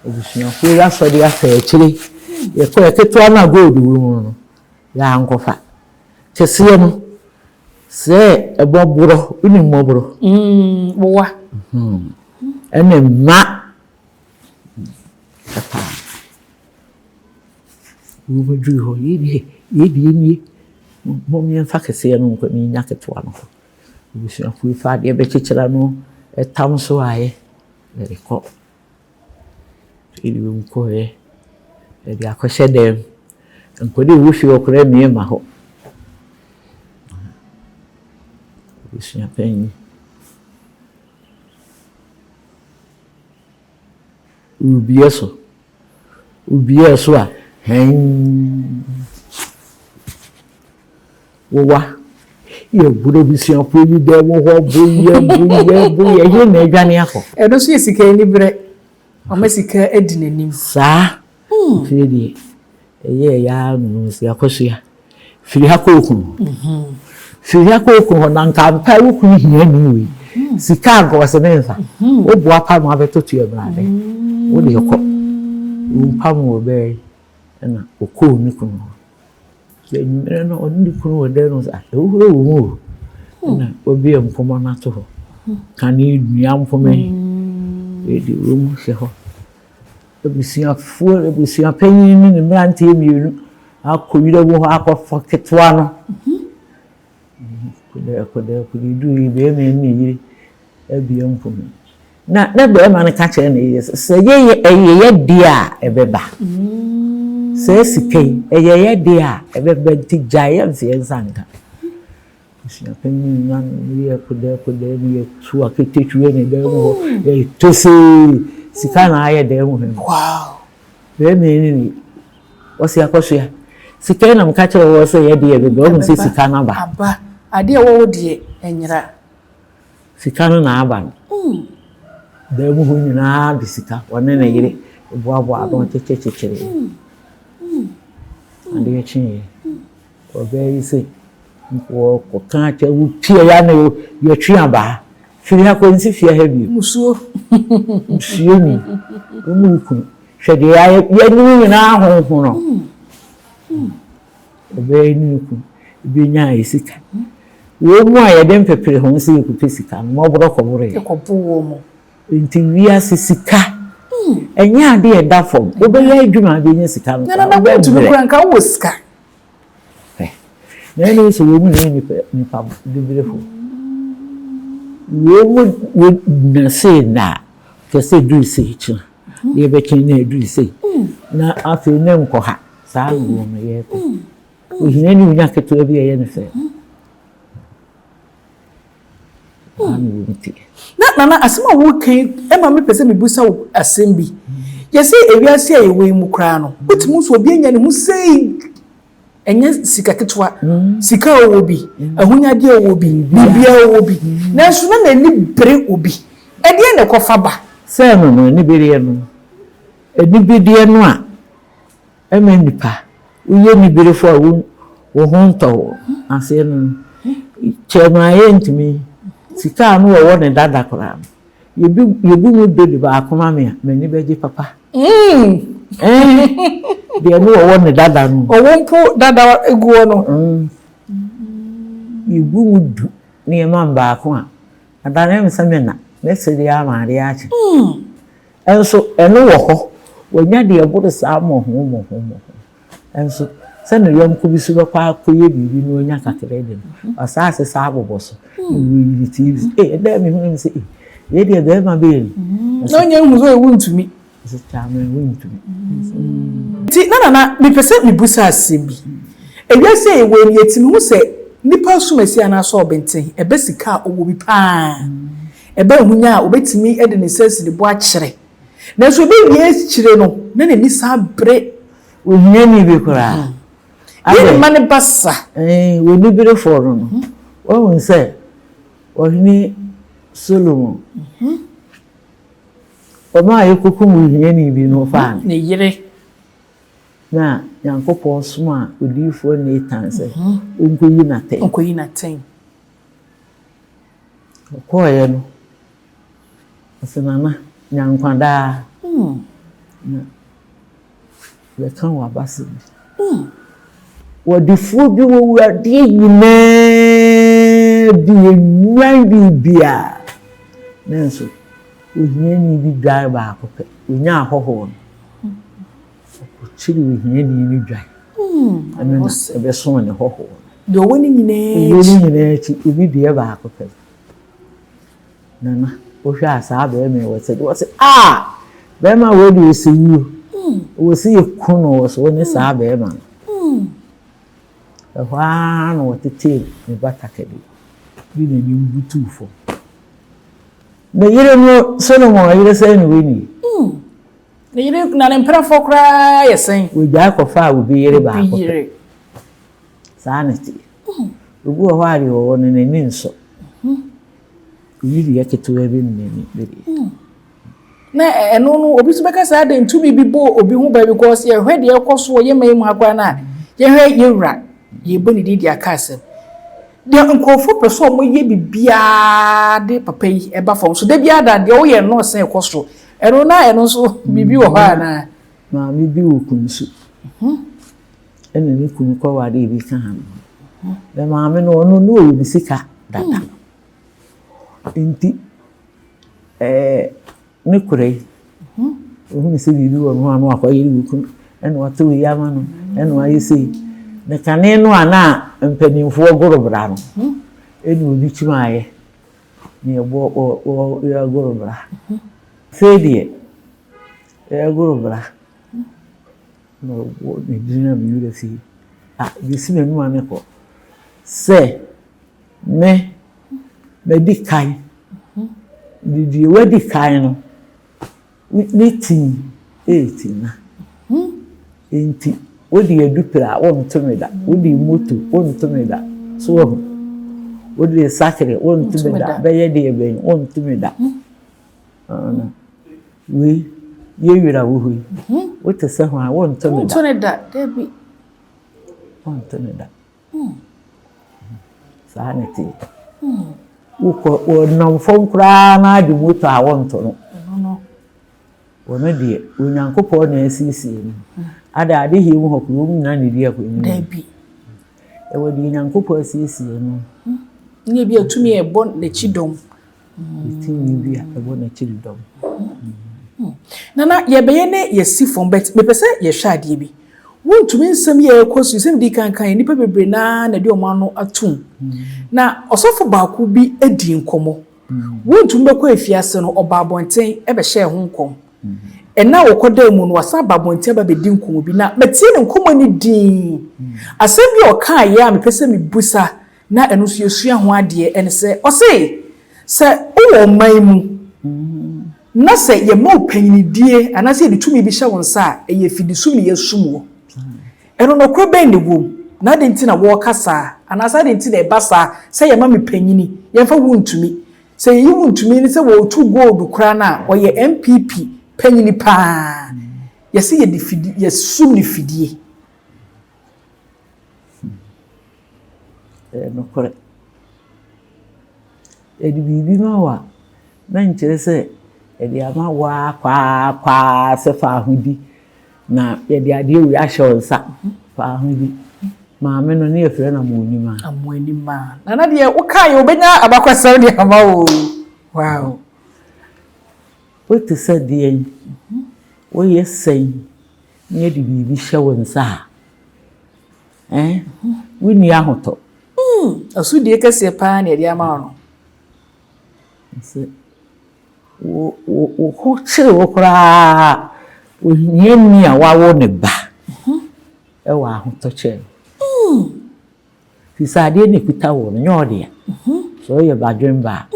Abusuafoɔ yi asɔre afa akyire. Yɛkɔɛ ketewa no a gold wɔ mu no, yɛankɔfa. Kɛseɛ no, sɛ ɛbɔ borɔ, wonim mmɔborɔ? Mm, wowa. Ɛna mma paa. Wɔbɛduruu hɔ, yei deɛ, yei deɛ nie. Mom yɛmfa kɛseɛ no nkɔ na yɛnya ketewa no hɔ. Abusuafoɔ yi fa adeɛ bɛkyekyere ano, ɛtam so ayɛ, yɛde kɔ. Afei deɛ wɔkɔeɛ, yɛde akɔhyɛ dan mu. Nkwadaa a ɛwɔ fie hɔ koraa mmue mma hɔ. Abusua panin. Wobue so. Wobue so a, hɛnn. Wowa. Yɛboro abusuafoɔ yi dɛm hɔ boyɛ boyɛ boyɛ. Ɛhe na adwane akɔ? Ɛno nso yɛ sika aniberɛ. Wama sika adi n'anim. Saa. Afei deɛ, ɛyɛɛ yɛ ara na ɔhu sɛ akɔsoa. Firi ha kɔ okunu hɔ. Firi ha kɔ okunu hɔ na nka ampa wo kunu hiani wei. Sika a nka ɔse memfa. Wo boa pa ma abɛtoto awurade. Wo deɛ kɔ. Wo mpam wɔ bɛɛ yi ɛna ɔkɔɔ ne kunu hɔ. Anwummerɛ no ɔne ne kunu wɔ dan mu sɛ ah ɛwohoro wɔ mu o. Ɛna wabue mpoma no ato hɔ. Kane nnua mpoma yi. Yɛde wɔ mu hyɛ hɔ. Abusuafoɔ, abusua panyin ne ne mmeranteɛ mmienu akɔ wira mu hɔ akɔfa ketewa no. Kodɛɛ kodɛɛ kodɛɛ duru yi barima ne ne yere abue mpoma. Na na barima no ka kyerɛ ne yere sɛ sɛ yɛyɛ ɛyɛ yɛ deɛ a ɛbɛba. Saa sika yi ɛyɛ yɛ deɛ a ɛbɛba nti gyae yɛ mfa yɛn nsa nka. Abusua panyin no ne yɛ kodɛɛ kodɛɛ ne yɛ tu aketetwie ne dan mu hɔ yɛ tosee sika na ayɛ dan mu hɔ. Wow. Bɛrima yi ne ne wɔsi akɔsoa sika yi na meka kyerɛ wɔ sɛ yɛ deɛ bɛbɛ ɔmo sɛ sika no aba. Aba adeɛ ɛwɔ wo deɛ ɛnyera. Sika no na aba no. Dan mu hɔ nyinaa de sika ɔne ne yere boaboa ano kyekyekyekyere. Adeɛ kyeeɛ. Ɔbaa yi se, Wɔkɔka akyerɛ wo pie ya na yɛtwe abaa. Firi ha kɔ nsi fie ha bio. Musuo. Musuo ni. Wo ne wo kunu. Hwɛ deɛ yɛayɛ yɛanim nyinaa honhono. Ɔbaa yi ne ne kunu bɛnyaa sika. Wɔn mu a yɛde mpepere ho sɛ yɛkɔpɛ sika no, mmɔborɔ kɔboroeɛ. Ɛkɔbo wɔn mu. Nti wiase sika ɛnyɛ adeɛ a ɛda fam. Wobɛyɛ adwuma a wobɛnya sika no koraa, Nana wontumi wobɛbrɛ. koraa nka wowɔ sika. Hwɛ, na ɛne sɛ wɔn nyinaa nipa nipa diberefo. Wɔn mu wɔgyina sei na kyerɛ sɛ duru sei kyena, deɛ ɛbɛkyɛn na aduru sei, na afei ne nkɔ ha. Saa na wɔn yɛ pɛ. Ohia ne onya ketewa bi a ɛyɛ ne fɛ. Na Nana, asɛm a woreka yi ma mepɛ sɛ mebisa wo asɛm bi. Yɛse ewiase a yɛwɔ yi mu koraa no, wotumi hu sɛ obi anya ne ho sei, ɛnyɛ sika ketewa, sika a ɔwɔ bi, ahonyadeɛ a ɔwɔ bi, biribiara ɔwɔ bi, nanso na n'ani bere obi. Ɛdeɛn na ɛkɔfa ba? Sɛ ɛno no, anibereɛ no, anibedeɛ no a Ɛma nnipa, woyɛ aniberefo a wo wo ho ntɔ wo aseɛ no no, kyɛ ma yɛntumi, sika a no wɔwɔ ne dada koraa no, yɛbi yɛbu mu dodi baako ma me a, m'ani bɛgye papa. Mm. Eh, deɛ no wɔwɔ ne dada no. Ɔwɔ mpo dada gu hɔ no. Mm. Yɛbu mu du nneɛma baako a. Adane me sɛ me na, mɛsere ama adeɛ akye. Nso ɛno wɔ hɔ, wanya deɛ ɛboro saa mmɔho mmɔho mmɔho. Nso sɛ ne yɔnko bi so bɛkɔ akɔyɛ biribi na ɔnya kakra di no, wasan asesa abobɔ so. Na wɔyi ne TV so. Ee, ɛda a mehunu no sɛ, ee, wei deɛ bɛrima bɛyɛ ni. Na ɔnya nhu sɛ ɔyɛ wontumi. Ɔsɛ kyaame wontumi. Nti na Nana, mepɛ sɛ mebusa asɛm bi. Ewiase a yɛwɔ yi no, yɛtumi hu sɛ nnipa asumasi anaasɛ ɔbenten, ɛbɛ sika a ɔwɔ bi paa. Ɛba ahonya a, obetumi de ne nsa asi ne bo akyerɛ. Nanso ebewie akyire no, na n'ani san bere. Ohiani bi koraa. Deɛ ne mma no ba sa. Oniberefoɔ no no, wahu sɛ Ɔhene Solomon, ɔmaa yɛkɔkum ohiani bi no, ɔfaa no. Ne yere. Na Nyankopɔn somaa odiyifoɔ Natan sɛ ɔnkɔyi no atɛn. Ɔnkɔyi no atɛn. Ɔkɔeɛ no, ɔse Nana, nya nkwa daa na bɛka w'abasɛm bi. Ɔdefoɔ bi wɔ adeɛ nyinaa bi, nnwan biribiara, nanso ohiani bi dwan baako pɛ, ɔnyaa ahɔhoɔ no, ɔkɔkyere ohiani no dwan. Ɛno na ɛbɛsom ne hɔhoɔ no. Deɛ ɔwɔ ne nyinaa akyi. Ɔwɔ ne nyinaa akyi, obi deɛ baako pɛ. Nana, wohwɛ a saa bɛrima yi wɔ sɛ deɛ ɔsɛ a bɛrima wei deɛ ɔsɛ wuo. Wɔ sɛ yɛku no wɔ so ne saa bɛrima no. Ɛhɔ ara na ɔtetee ne batakari de n'anim butuu fam. Ne yere no, Solomon yere sɛn na wei Ne yere na ne mpenafoɔ koraa yɛ sɛn? Wɔgyae kɔfaa obi yere baako pɛ. Saa na ɛteɛ. Obi wɔ hɔ a deɛ ɔwɔ no n'ani nsɔ. Obi deɛ ketewa bi na n'ani bɛdeɛ. Na ɛno no obi nso bɛka sɛ adɛn tumi bi bɔ obi ho ban because yɛhwɛ deɛ ɛkɔ so wɔ yɛn man mu ha koraa no a yɛhwɛ yɛn wura yɛbɔ ne din de aka asɛm. Deɛ nkurɔfoɔ pɛ sɛ wɔyɛ biribiara de papa yi ɛba fam so da biara da deɛ woyɛ no ɔsɛn ɛkɔ soro. Ɛno na ɛno nso biribi wɔ hɔ anaa? Maame bi wɔ Kunsu ɛna ne kunu kɔwaree bi kaa ne ho. Na maame no ɔno na ɔwɔ ne sika dada. Nti ɛɛ ne kora yi, ohunu sɛ biribi wɔ ne ho a na wakɔyere ne kunu ɛna wato wei ama no ɛna wayɛ sei. Na kane no a na mpanimfoɔ goro bra no ɛna obi kyim ayɛ. Na yɛbɔ wɔ wɔ yɛgoro bra. Afei deɛ yɛgoro bra na ɔbɔ ne din a me werɛ fi a bɛsi m'anim a mekɔ sɛ me madi kan de deɛ wadi kan no Ne ti reti na. Enti wode adupre a wonto me da, wode moto wonto me da. So wahu? Wode sakre wonto me da, bɛyɛ deɛ bɛn wonto me da. Wei yɛ wira wɔ hɔ yi, wote sɛ hwan wonto me da. Wonto ne da, dabi. Wonto me da. Saa na ɛteɛ. Wokɔ wɔnam fam koraa na ade moto a wɔnto no. Wɔn deɛ Onyankopɔn na asiesie no. Ada ade hie mu hɔ koraa wɔn nyinaa na ɛdi akɔnim. Dabi. Ɛwɔ deɛ Onyankopɔn asiesie no. Ne ebi a tumi a ɛbɔ n'akyi dɔm. Tumi bi a ɛbɔ n'akyiri dɔm. Nana, yɛbɛyɛ ne yɛsi fam but mepɛ sɛ yɛhwɛ adeɛ bi. Wontumi nsɛm yi a ɛrekɔ so yi, sɛ medi kan kan nnipa bebree no ara na ɛde wɔn ano atom. Na ɔsɔfo baako bi dii nkɔmmɔ. Wontumi bɛkɔ afiase no, ɔbaa abɔnten bɛhyɛɛ ho nkɔm. Ɛnna a wɔkɔdaa mu no, wasan aba abɔnten aba abɛdi nkɔmmɔ bi. Na matie ne nkɔmmɔ no dinn. Asɛm bi a ɔkaeɛ a mepɛ sɛ mebisa na ɛno nso yɛsua ho adeɛ ɛne sɛ, ɔse, sɛ wowɔ ɔman mu na sɛ yɛma wo panyinidie anaasɛ yɛde tumi bi hyɛ wo nsa a, ɛyɛ afidisum na yɛasum wo. Ɛno nokorɛ bɛn na ɛwɔ mu? Na adɛn nti na wɔreka saa? Anaasɛ adɛn nti na ɛba saa sɛ yɛma me panyini, yɛmfa wo ntumi? Sɛ yɛyi wo ntumi ne sɛ wɔretu gold koraa no a, ɔyɛ NPP panyini paa. Yɛse yɛde fidi, yɛsum no fidie. Ɛyɛ nokorɛ. Yɛde biribi ma wo a, na nkyerɛ sɛ yɛde ama wo ara kwa ara kwa ara sɛ fa ho di. Na yɛde adeɛ wei ahyɛ wo nsa, fa ho di. Maame no ne yɛfrɛ no Amoanimaa. Amoanimaa. Nana deɛ wokaeɛ wobɛnya abakwasɛm de ama wo. Wow. Wote sɛ deɛn? Woyɛ sɛn na yɛde biribi hyɛ wo nsa a, eh, wonni ahotɔ? Mm, asodie kɛseɛ paa na yɛde ama wo no. Sɛ wo wo wo ho kyere wo koraa, ohiani a wawo ne ba wɔ ahotɔ kyɛn wo. Firi sɛ adeɛ no ɛkuta wo no, nyɛ wo dea. Sɛ woyɛ badwemba a,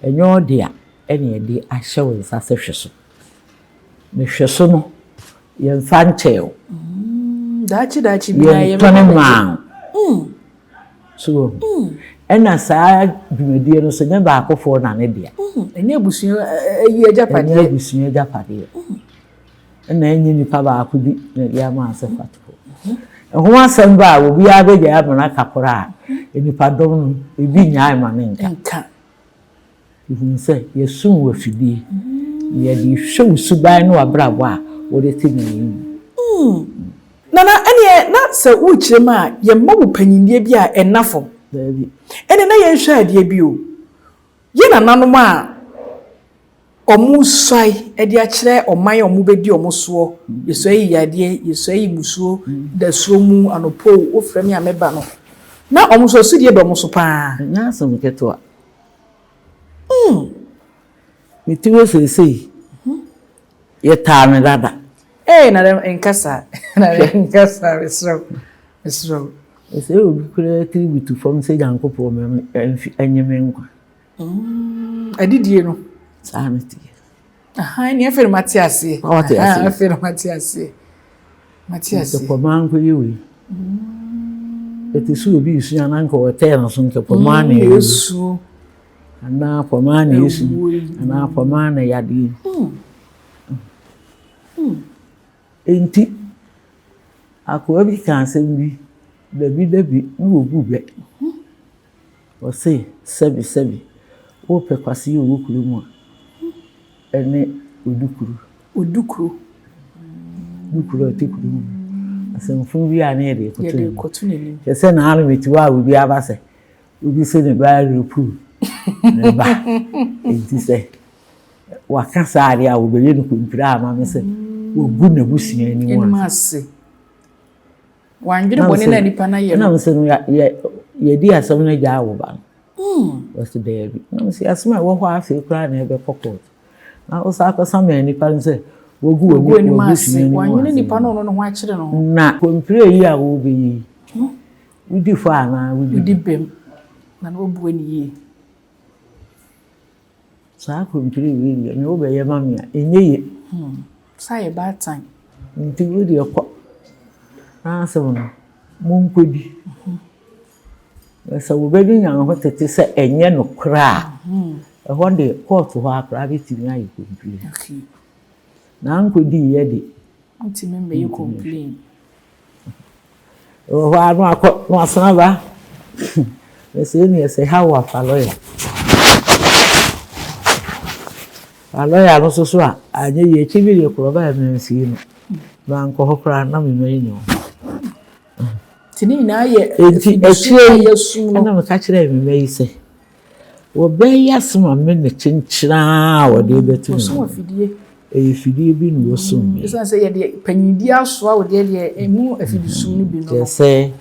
ɛnyɛ wo dea ɛna yɛde ahyɛ wo nsa sɛ hwɛ so. Ne hwɛ so no, yɛmfa nkyɛɛ wo. Daakye daakye biara yɛntɔne maa wo. So wahu? Ɛna saa dwumadie no so nyɛ baakofoɔ na ne dea. Ɛnyɛ abusua ayi agyapadeɛ. Ɛnyɛ abusua agyapadeɛ. Ɛna ɛnyɛ nipa baako bi na ɛde ama sɛ fa to hɔ. Ɛho asɛm ba a, obiara bɛgyae ama no aka koraa a, nnipadɔm no, ebi nnyae ma no nka. Yɛhunu sɛ yɛsum wo afidie, na yɛde rehwɛ wo suban ne w'abrabɔ a wode te nea yi mu. Nana, ɛneɛ na sɛ worekyerɛ mu a, yɛmma wo panyinnie bi a ɛnna fam. Daabi. Ɛneɛ na yɛnhwɛ adeɛ bi o. Yɛn nananom a wɔsuae de akyerɛ ɔman a wɔbɛdi wɔn soɔ, yɛsua yi yadeɛ, yɛsua yi musuo, dasuo mu, anɔpa o, wofrɛ me a mɛba no, na wɔn nso asodie da wɔn so pa ara. Ɛnyɛ asɛm ketewa. Mete hɔ seesei, yɛtaa me dada. Ee, Nana nka saa, Nana nka saa, mesrɛ wo, mesrɛ wo. Ɛsɛ obi koraa tiri butu fam sɛ Nyankopɔn ma me ɛnye me nkwa. Adidie no. Saa na ɛteɛ. Aha, ɛnneɛ afei na mate aseɛ. Wate aseɛ. Afei na mate aseɛ. Mate aseɛ. Nka pɔmaa nkɔyɛ wei. Ɛte sɛ obi resua na nka ɔtɛɛ no so nka pɔmaa na ɛwu. Anaa pɔmaa na ɛsu. Anaa pɔmaa na yadeɛ. Enti akoa bi kaa asɛm bi, dabi dabi na wɔbu bɛ. Ɔse sɛbi sɛbi wopɛ kwasea ɔwɔ kuro mu a, ɛne Odukuro. Odukuro. Odukuro a ɔte kuro mu. Asɛmfunu bi a ne yɛde rekɔto n'anim. Kyerɛ sɛ naa no mete hɔ a obi aba sɛ obi se ne ba repu ne ba. Enti sɛ waka saa adeɛ a wɔbɛyɛ no kompire ama me sɛ wɔgu n'abusua anim ase. Wandwene bɔne no a nipa no ayɛ no. Ɛna mesɛ no yɛdi asɛm no agyaa wo ba no. Ɔse daabi. Na mesɛ asɛm a ɛwɔ hɔ afei koraa na ɛbɛkɔ court. Na wo saa akɔsa ma nipa no sɛ wagu w'anim ase. Wandwene nipa no ɔno ne ho akyere no ho. Na kompire yi a wɔbɛyɛ yi, wodi fɔ anaa wodi bem? Wodi bem. Na na wabua no yie. Saa kontiri wei deɛ, nea wobɛyɛ ma me a, ɛnyɛ ye. Hmm, sɛ ayɛ baatan. Nti wo deɛ kɔ, na asɛm no, monkɔdi. Na sɛ wobɛnya ho tete sɛ ɛnyɛ nokorɛ a, ɛhɔ deɛ kɔɔto hɔ ara koraa bɛtumi ayɛ complain. Okay. Na ankɔdiiɛ de. Wontumi mmɛyɛ complain. Ɛwɔ hɔ ara na wakɔ na wasan aba. Na sɛ ɛnni sɛ ha wɔ afa lɔya. Fa lɔya no nso so a anyɛ yie akyi bi deɛ korɔ ɔbaeɛ mansie no. Mankɔ hɔ koraa na me mma yi ni hɔ. Nti ne nyinaa yɛ Nti akyire yi ɛna meka kyerɛɛ me mma yi sɛ Wɔbɛyɛ asɛm a me ne kyenkyen ara a wɔde rebɛto me Wɔsum afidie. Ɛyɛ fidie bi na wɔsum me. Ɛsiane sɛ yɛde panyindie asoa wo deɛ deɛ ɛmu afidisum no bi no. Kyerɛ sɛ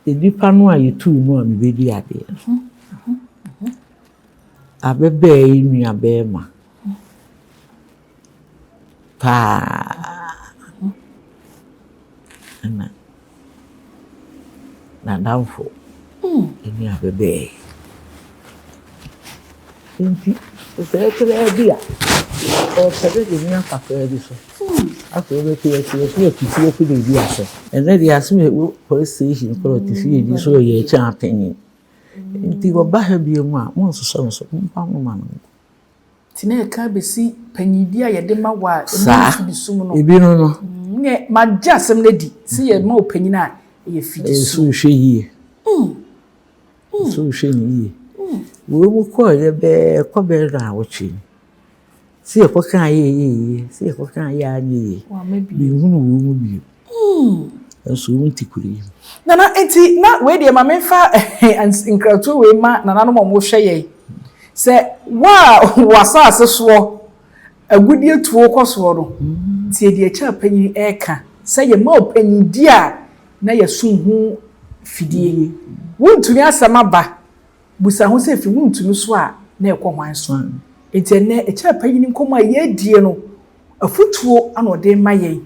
nnipa no a yɛtuu no a mebɛdi adeɛ no, abɛbɛɛ yi nuabarima paa ɛna n'adamfo ne abɛbɛɛ. Nti sɛ ɛkoraa bi a, ɔpɛ dɛ de me afa kwan bi so. Afei ɔbɛte ase ɔso ɔte fie afei na edi asɛm. Ɛnɛ deɛ asɛm a ɛwɔ police station koraa ɔte fie di so ɔyɛ ɛkyɛn apanyin. Nti ɔba ha bio mu a, monsosɔ no so, momfa no ma no nkɔ. Nti na ɛka bɛsi panyindie a yɛde ma wo a ɛmu Saa. mfidisum no. Ebi no no. Neɛ magye asɛm no adi sɛ yɛma wo panyin a ɛyɛ Ɛyɛ so fidisum. hwɛ yie. So hwɛ no yie. Wei mu kɔeɛ bɛɛ kɔ bɛyɛ naawɔtwe ni. Sɛ yɛkɔkaa yɛ ɛyɛ yie, sɛ yɛkɔkaa yɛ anyɛ yie. Wamma bio. Menhunu wei mu bio. Nso wɔn te kuro yi mu. Nana, nti na wei deɛ ma memfa nkratoɔ wei ma nananom a wɔhwɛ yɛn. Sɛ wo a w'asase soɔ agudeɛ tuo kɔ soɔ no, tie deɛ kyɛ panyin ɛreka sɛ yɛma ɔpanyin di a na yɛsum ho fidie. Wontumi asɛm aba, busa ho sɛ fi wontumi so a na ɛkɔ hwan so. Nti ɛnɛ ɛkyɛ panyin nkɔmmɔ a yɛadie no, afutuo ana ɔde ma yɛn.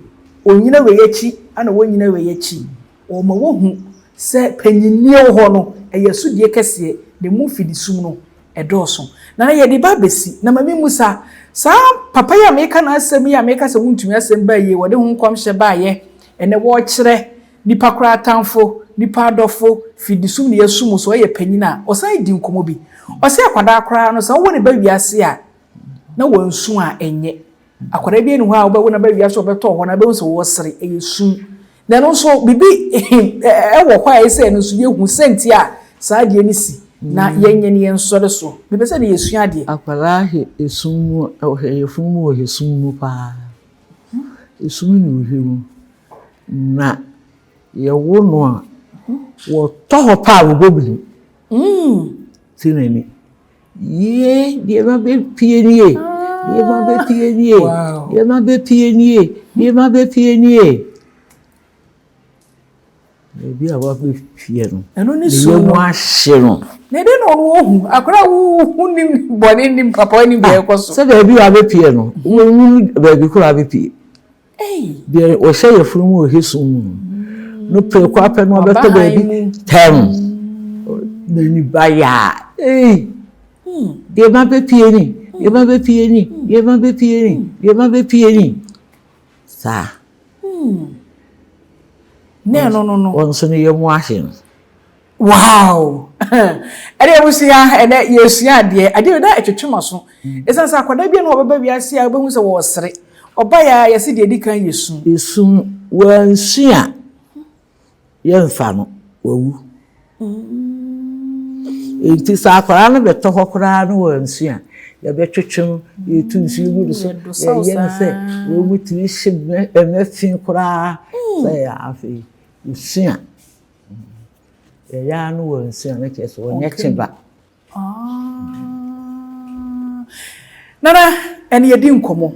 Onyina wei akyi ana wɔnyina wei akyi. Ɔma wohu sɛ panyinnie wɔ hɔ no, ɛyɛ sodie kɛseɛ na emu fidisum no ɛdɔɔso. Na yɛde ba abɛsi na maame musa saa papa yi a meka n'asɛm yi a meka sɛ wontumi asɛm baa yie, wɔde ho nkɔmhyɛ baayɛ, ɛnɛ wɔrekyerɛ nipa koraa atamfo, nipa adɔfo, fidisum ne yɛsum so ɔyɛ panyin a ɔsan di nkɔmmɔ bi. Ɔsɛ akwadaa koraa no sɛ wɔwɔ ne ba wiase a na wɔnsu a ɛnyɛ. Akwadaa bi ani hɔ a wobɛwo na ba wiase a ɔbɛtɔ hɔ na bɛhu sɛ wɔresere, ɛyɛ sum. Na ɛno nso biribi ɛwɔ hɔ a ɛsɛ ɛno nso yɛhu sɛnti a saa adeɛ no si na yɛnyɛ ne yɛnsɔre so. Mepɛ sɛ ne yɛsua adeɛ. Akwadaa hwɛ esum mu, ɔhwɛ yɛfunu mu wɔ esum mu paa. Esum na ɔhwɛ mu. Na yɛwo no a, wɔtɔ hɔ paa wɔbɔ birim. Ti n'ani. Yie, deɛ ma bɛpie nie. Deɛ ma bɛpie nie. Deɛ ma bɛpie nie. Deɛ ma bɛpie nie. Baabi a wabɛpie no, Ɛno ne ne sum yam no. ahye no. Na ɛdɛn na ɔno ohu? Akwadaa a wohu nim bɔne nim papa nim deɛ ɛkɔ so. Sɛ baabi a wabɛpie no, wɔnhu baabi koraa abɛpie. Ei, Deɛ wɔhyɛ yɛfunu mu wɔ sum mu no, no pere kɔ apɛ no ɔbɛtɔ Ɔba baabi han mu. tɛm. N'ani ba yaa. Ei, deɛ ma bɛpie ni, deɛ ma bɛpie ni, deɛ ma bɛpie ni, deɛ ma bɛpie ni. Saa. Na ɛno no. Wɔn nso no yam ahye no. Wow! Ɛne abusua, ɛnɛ yɛsua adeɛ. Adeɛ na ɛtwetwe ma so. Ɛsiane sɛ akwadaa bi a na ɔbɛba wiase a wobɛhu sɛ wɔresere. Ɔba yɛ a yɛse deɛ ɛdi kan yɛ sum. Esum wɔansu a yɛmfa no, wawu. Nti sɛ akwadaa no bɛtɔ hɔ koraa na wɔansu a, yɛbɛtwetwe no, yɛtu nsuo gu no so, yɛyɛ no sɛ wɔn mu tumi hye ɛmɛ fi koraa sɛ afei osu a yɛyɛ ara no wɔansu a na kyerɛ sɛ wɔnyɛ kyeba. Nana, ɛne yɛdi nkɔmmɔ.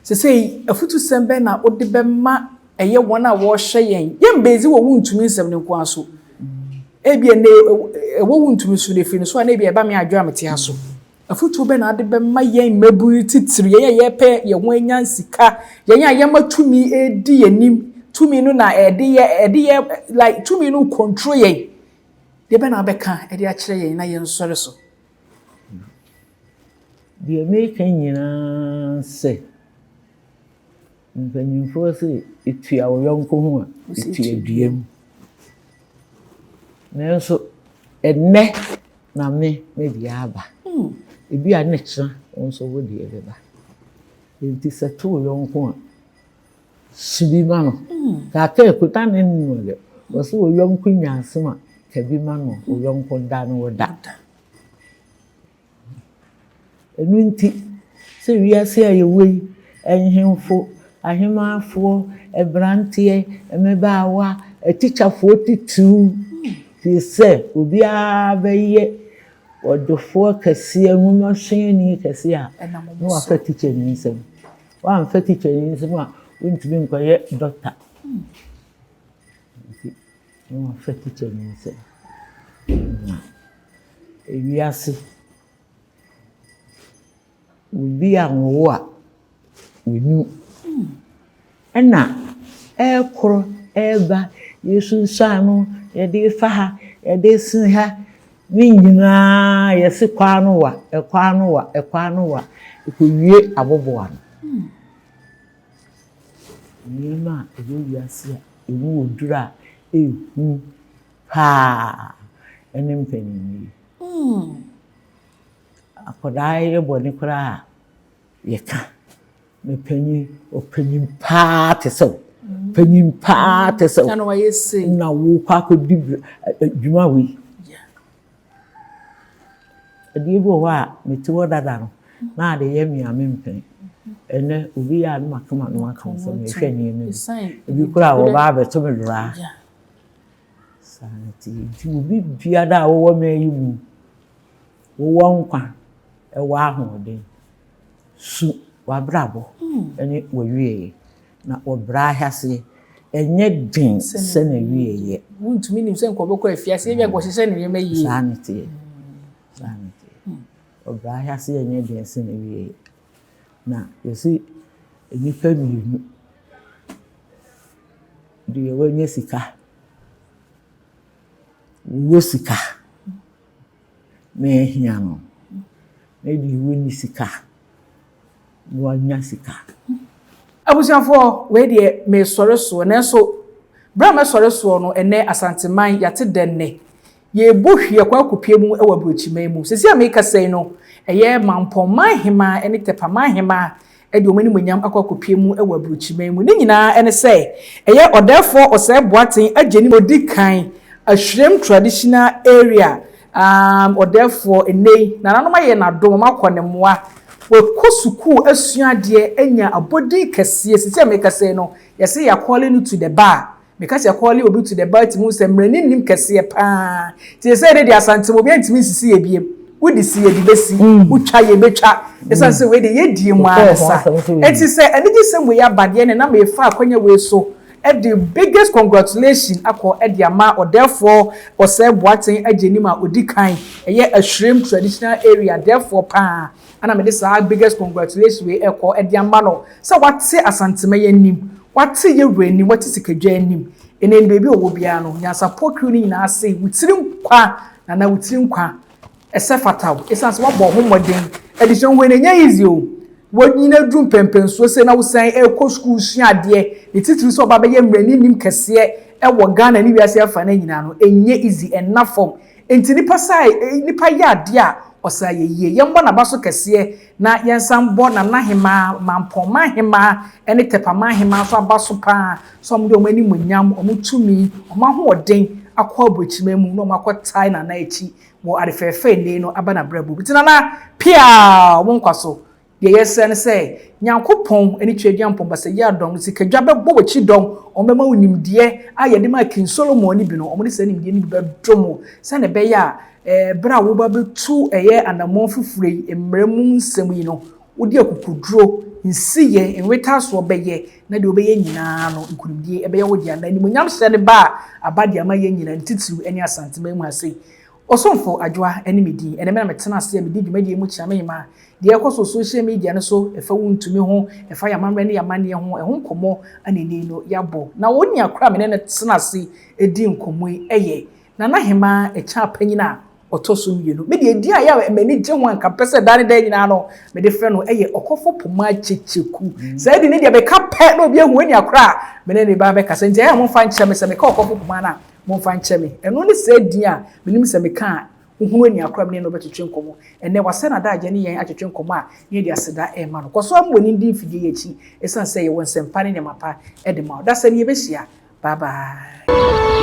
Sesei afutusɛm bɛn na wode bɛma ɛyɛ wɔn a wɔrehwɛ yɛn? Yɛn bɛzi wɔ wontumi nsɛm no nko ara so. Ebi ɛnɛ ɛwɔ wontumi so na efiri no so a na ebi ɛba me adwo a mete ha so. Afutuo bɛn na wode bɛma yɛn mmabunu titiri, yɛn a yɛpɛ yɛn ho anya sika, yɛn a yɛma tumi edi yɛn nim, tumi no na ɛde yɛ ɛde yɛ like tumi no control yɛn. Deɛ bɛn na wabɛka ɛde akyerɛ yɛn na yɛn nsɔre so? Deɛ meka nyinaa sɛ mpanyinfoɔ sɛ etua wo yɔnko ho a etua dua mu. Nanso ɛnnɛ na me deɛ aba. Ebi a ne kyena wo nso wo deɛ bɛba. Nti sɛ to wo yɔnko a su bi ma no. Kakra ekuta ne nnu deɛ wɔsɛ wo yɔnko nya asɛm a ka bi ma no, wo yɔnko da no wo da. Ɛno nti sɛ wiase a yɛwɔ yi, nhemfo, ahemaafoɔ, mmeranteɛ, mmabaawa, atikyafoɔ titiriw firi sɛ obiara bɛyɛ ɔdefoɔ kɛseɛ, nwomasuani kɛseɛ a na wafa tikyani nsam. Woamfa tikyani nsam a, wontumi nkɔyɛ dɔkta. Nti na wafa tikyani nsam. Na ewiase, obi a wɔwo a wɔnnim. Ɛna ɛrekoro ɛreba, yɛsunsuan no, yɛde fa ha, yɛde sen ha, ne nyinaa yɛse kwan no wa, ɛkwan no wa, ɛkwan no wa, ɛkɔwie aboboano. Nneɛma a ɛwɔ wiase a ɛmu wɔ duru a ɛhu paa ɛne mpanyinnie. Akwadaa yɛ bɔne koraa a yɛka. Na panyin, ɔpanyin paa te sɛ wo. Panyin paa te sɛ wo. Na wayɛ sei. Na wokɔ akɔdi dwuma wei. Adeɛ bi wɔ hɔ a mete hɔ dada no, na ade yɛ me a mempene. Ɛnnɛ, obi yɛ a na maka m'ano atom sɛ mehwɛ nneɛma bi. Ebi koraa wɔba abɛto me dora. Saa na ɛte. Nti obi biara a wowɔ mmaa yi mu, wowɔ nkwa, ɛwɔ ahoɔden, su w'abrabɔ ne w'awieeɛ. Na ɔbrɛ ahyɛaseɛ, ɛnyɛ den sɛ n'awieeɛ. Wontumi nim sɛ nka ɔbɛkɔ afiase, ebia nka ɔhyehyɛ ne nneɛma yie. Saa na ɛteɛ. Saa na ɛteɛ. Ɔbrɛ ahyɛaseɛ nyɛ den sɛ n'awieeɛ. Na yɛse nnipa mmienu, deɛ wanya sika, wowɔ sika na ahia no, ne deɛ wɔnni sika na wanya sika. Abusuafoɔ, wei deɛ mesɔre soɔ, nanso berɛ a mɛsɔre soɔ no, ɛnnɛ Asanteman, yɛate dɛ nnɛ. Yɛrebɔ hwi akɔ akɔpue mu wɔ aburokyiman mu. Seesei a merekasa yi no, ɛyɛ Mampɔnman Hemaa ne Tɛpaman Hemaa de wɔn animuonyam akɔ akɔpue mu wɔ aburokyiman mu. Ne nyinaa ne sɛ, ɛyɛ Ɔdɛɛfoɔ Osei Boateng agye ne Ɔdi kan, Ahwirem Traditional Area, um, Ɔdɛɛfoɔ, ɛnnɛ yi, nananom ayɛ no adom, wɔakɔ ne mmoa. Wakɔ sukuu asua adeɛ anya abɔdin kɛseɛ. Seesei a merekasa yi no, yɛse yɛakɔɔle no to the bar. Meka sɛ kɔɔle obi to the bar tumi hu sɛ mmerɛ no nnim kɛseɛ paa. Nti sɛsɛi ne deɛ Asante mu obiara ntumi nsisi yɛ biem. Wode si yɛde bɛsi, wotwa yɛbɛtwa. Ɛsiane sɛ wei deɛ yɛdie mu ara ne sa. Nti sɛ anigyesɛm wei aba deɛ ɛne na mefa akwanya wei so de biggest congratulation akɔ de ama Ɔdɛɛfoɔ Osei Boateng Agyenim a ɔdi kan, ɛyɛ Ahwirem Traditional Area dɛɛfoɔ paa. Ɛna mede saa biggest congratulation wei ɛkɔ de ama no sɛ wate Asantema yi anim, wate Yɛwura anim, wate Sikadwa anim. Ɛnɛ no baabi a ɔwɔ biara no, nyansapɔ crew no nyinaa se wo tiri nkwa, Nana wo tiri nkwa, ɛsɛ fata wo. Ɛsiane sɛ woabɔ wo ho mmɔden. Adesua ho yi no ɛnyɛ easy o. Wanyini aduru mpɛnpɛnsoɔ sei na wosan ɛrekɔ sukuu sua adeɛ, ne titiriw sɛ ɔba bɛyɛ mmaranim kɛseɛ ɛwɔ Ghana ne wiase afa no nyinaa no, ɛnyɛ easy, ɛnna fam. Enti nipa saa nipa yɛ adeɛ a ɔsaa yɛ yie. Yɛmmɔ n'aba so kɛseɛ na yɛnsan mmɔ Nana Hemaa, Mampɔnman Hemaa ne Tɛpaman Hemaa nso aba so pa ara sɛ wɔde wɔn animuonyam, wɔn tumi, wɔn ahoɔden akɔ aburokyima mu na wɔakɔtae Nana akyi wɔ ade fɛɛfɛ nnɛ yi no aba n'abrabɔ mu. Nti Nana, piaa! Wo nkwa so. Deɛ yɛsrɛ ne sɛ, Nyankopɔn ne Tweaduampɔn Basayi Adɔm no sikadwa bɛbɔ w'akyi dɔm, wɔbɛma wo nimdeɛ a yɛde maa King Solomon no bi no, wɔde saa nimdeɛ no bi bɛdom wo, sɛdeɛ ɛbɛyɛ a berɛ a woreba abɛtu ɛyɛ anammɔn foforɔ yi, mmara mu nsɛm yi no, wode akokoduro, nsiyɛ, nwetaasoɔ bɛyɛ, na deɛ wobɛyɛ nyinaa no, nkunimdie bɛyɛ wo dea, na animuonyamhyɛ no ba a, aba de ama yɛn nyinaa, ne titiriw ne Asanteman mu ha sei. Ɔsomfo Adwoa ne me din. Ɛnnɛ me na metena ase a medi dwumadie yi mu kyea me mma. Deɛ ɛrekɔ so wɔ social media no so, ɛfa wo ntumi ho, ɛfa yɛn amammerɛ ne yɛn amanneɛ ho, ɛho nkɔmmɔ na ɛnnɛ yi no yɛabɔ. Na onua korɔ a me ne no tena ase di nkɔmmɔ yi yɛ Nana Hemaa Akyang Panyin a ɔtɔ so mmienu. Me deɛ edin a ɛyɛ a m'ani gye ho a nka mepɛ sɛ daa ne daa nyinaa no mede frɛ no yɛ Ɔkɔfo Poma Kyekyeku. Saa din no deɛ meka pɛ na obi ahu onua korɔ a me ne no reba abɛkasa. Nti ɛyɛ a momfa nkyɛ me sɛ meka Ɔkɔfo Poma no a Momfa nkyɛ me. Ɛno ne saa din a menim sɛ meka a, wohunu ania koraa a me ne no bɛtwetwe nkɔmmɔ. Ɛnnɛ, wasɛe n'adagyeɛ ne yɛn atwetwe nkɔmmɔ a na yɛde aseda rema no. Kɔ so ara ma w'ani ndi mfidie yi akyi ɛsiane sɛ yɛwɔ nsɛmpa ne nneɛma pa de ma wo. Dasani yɛbɛhyia. Bye bye.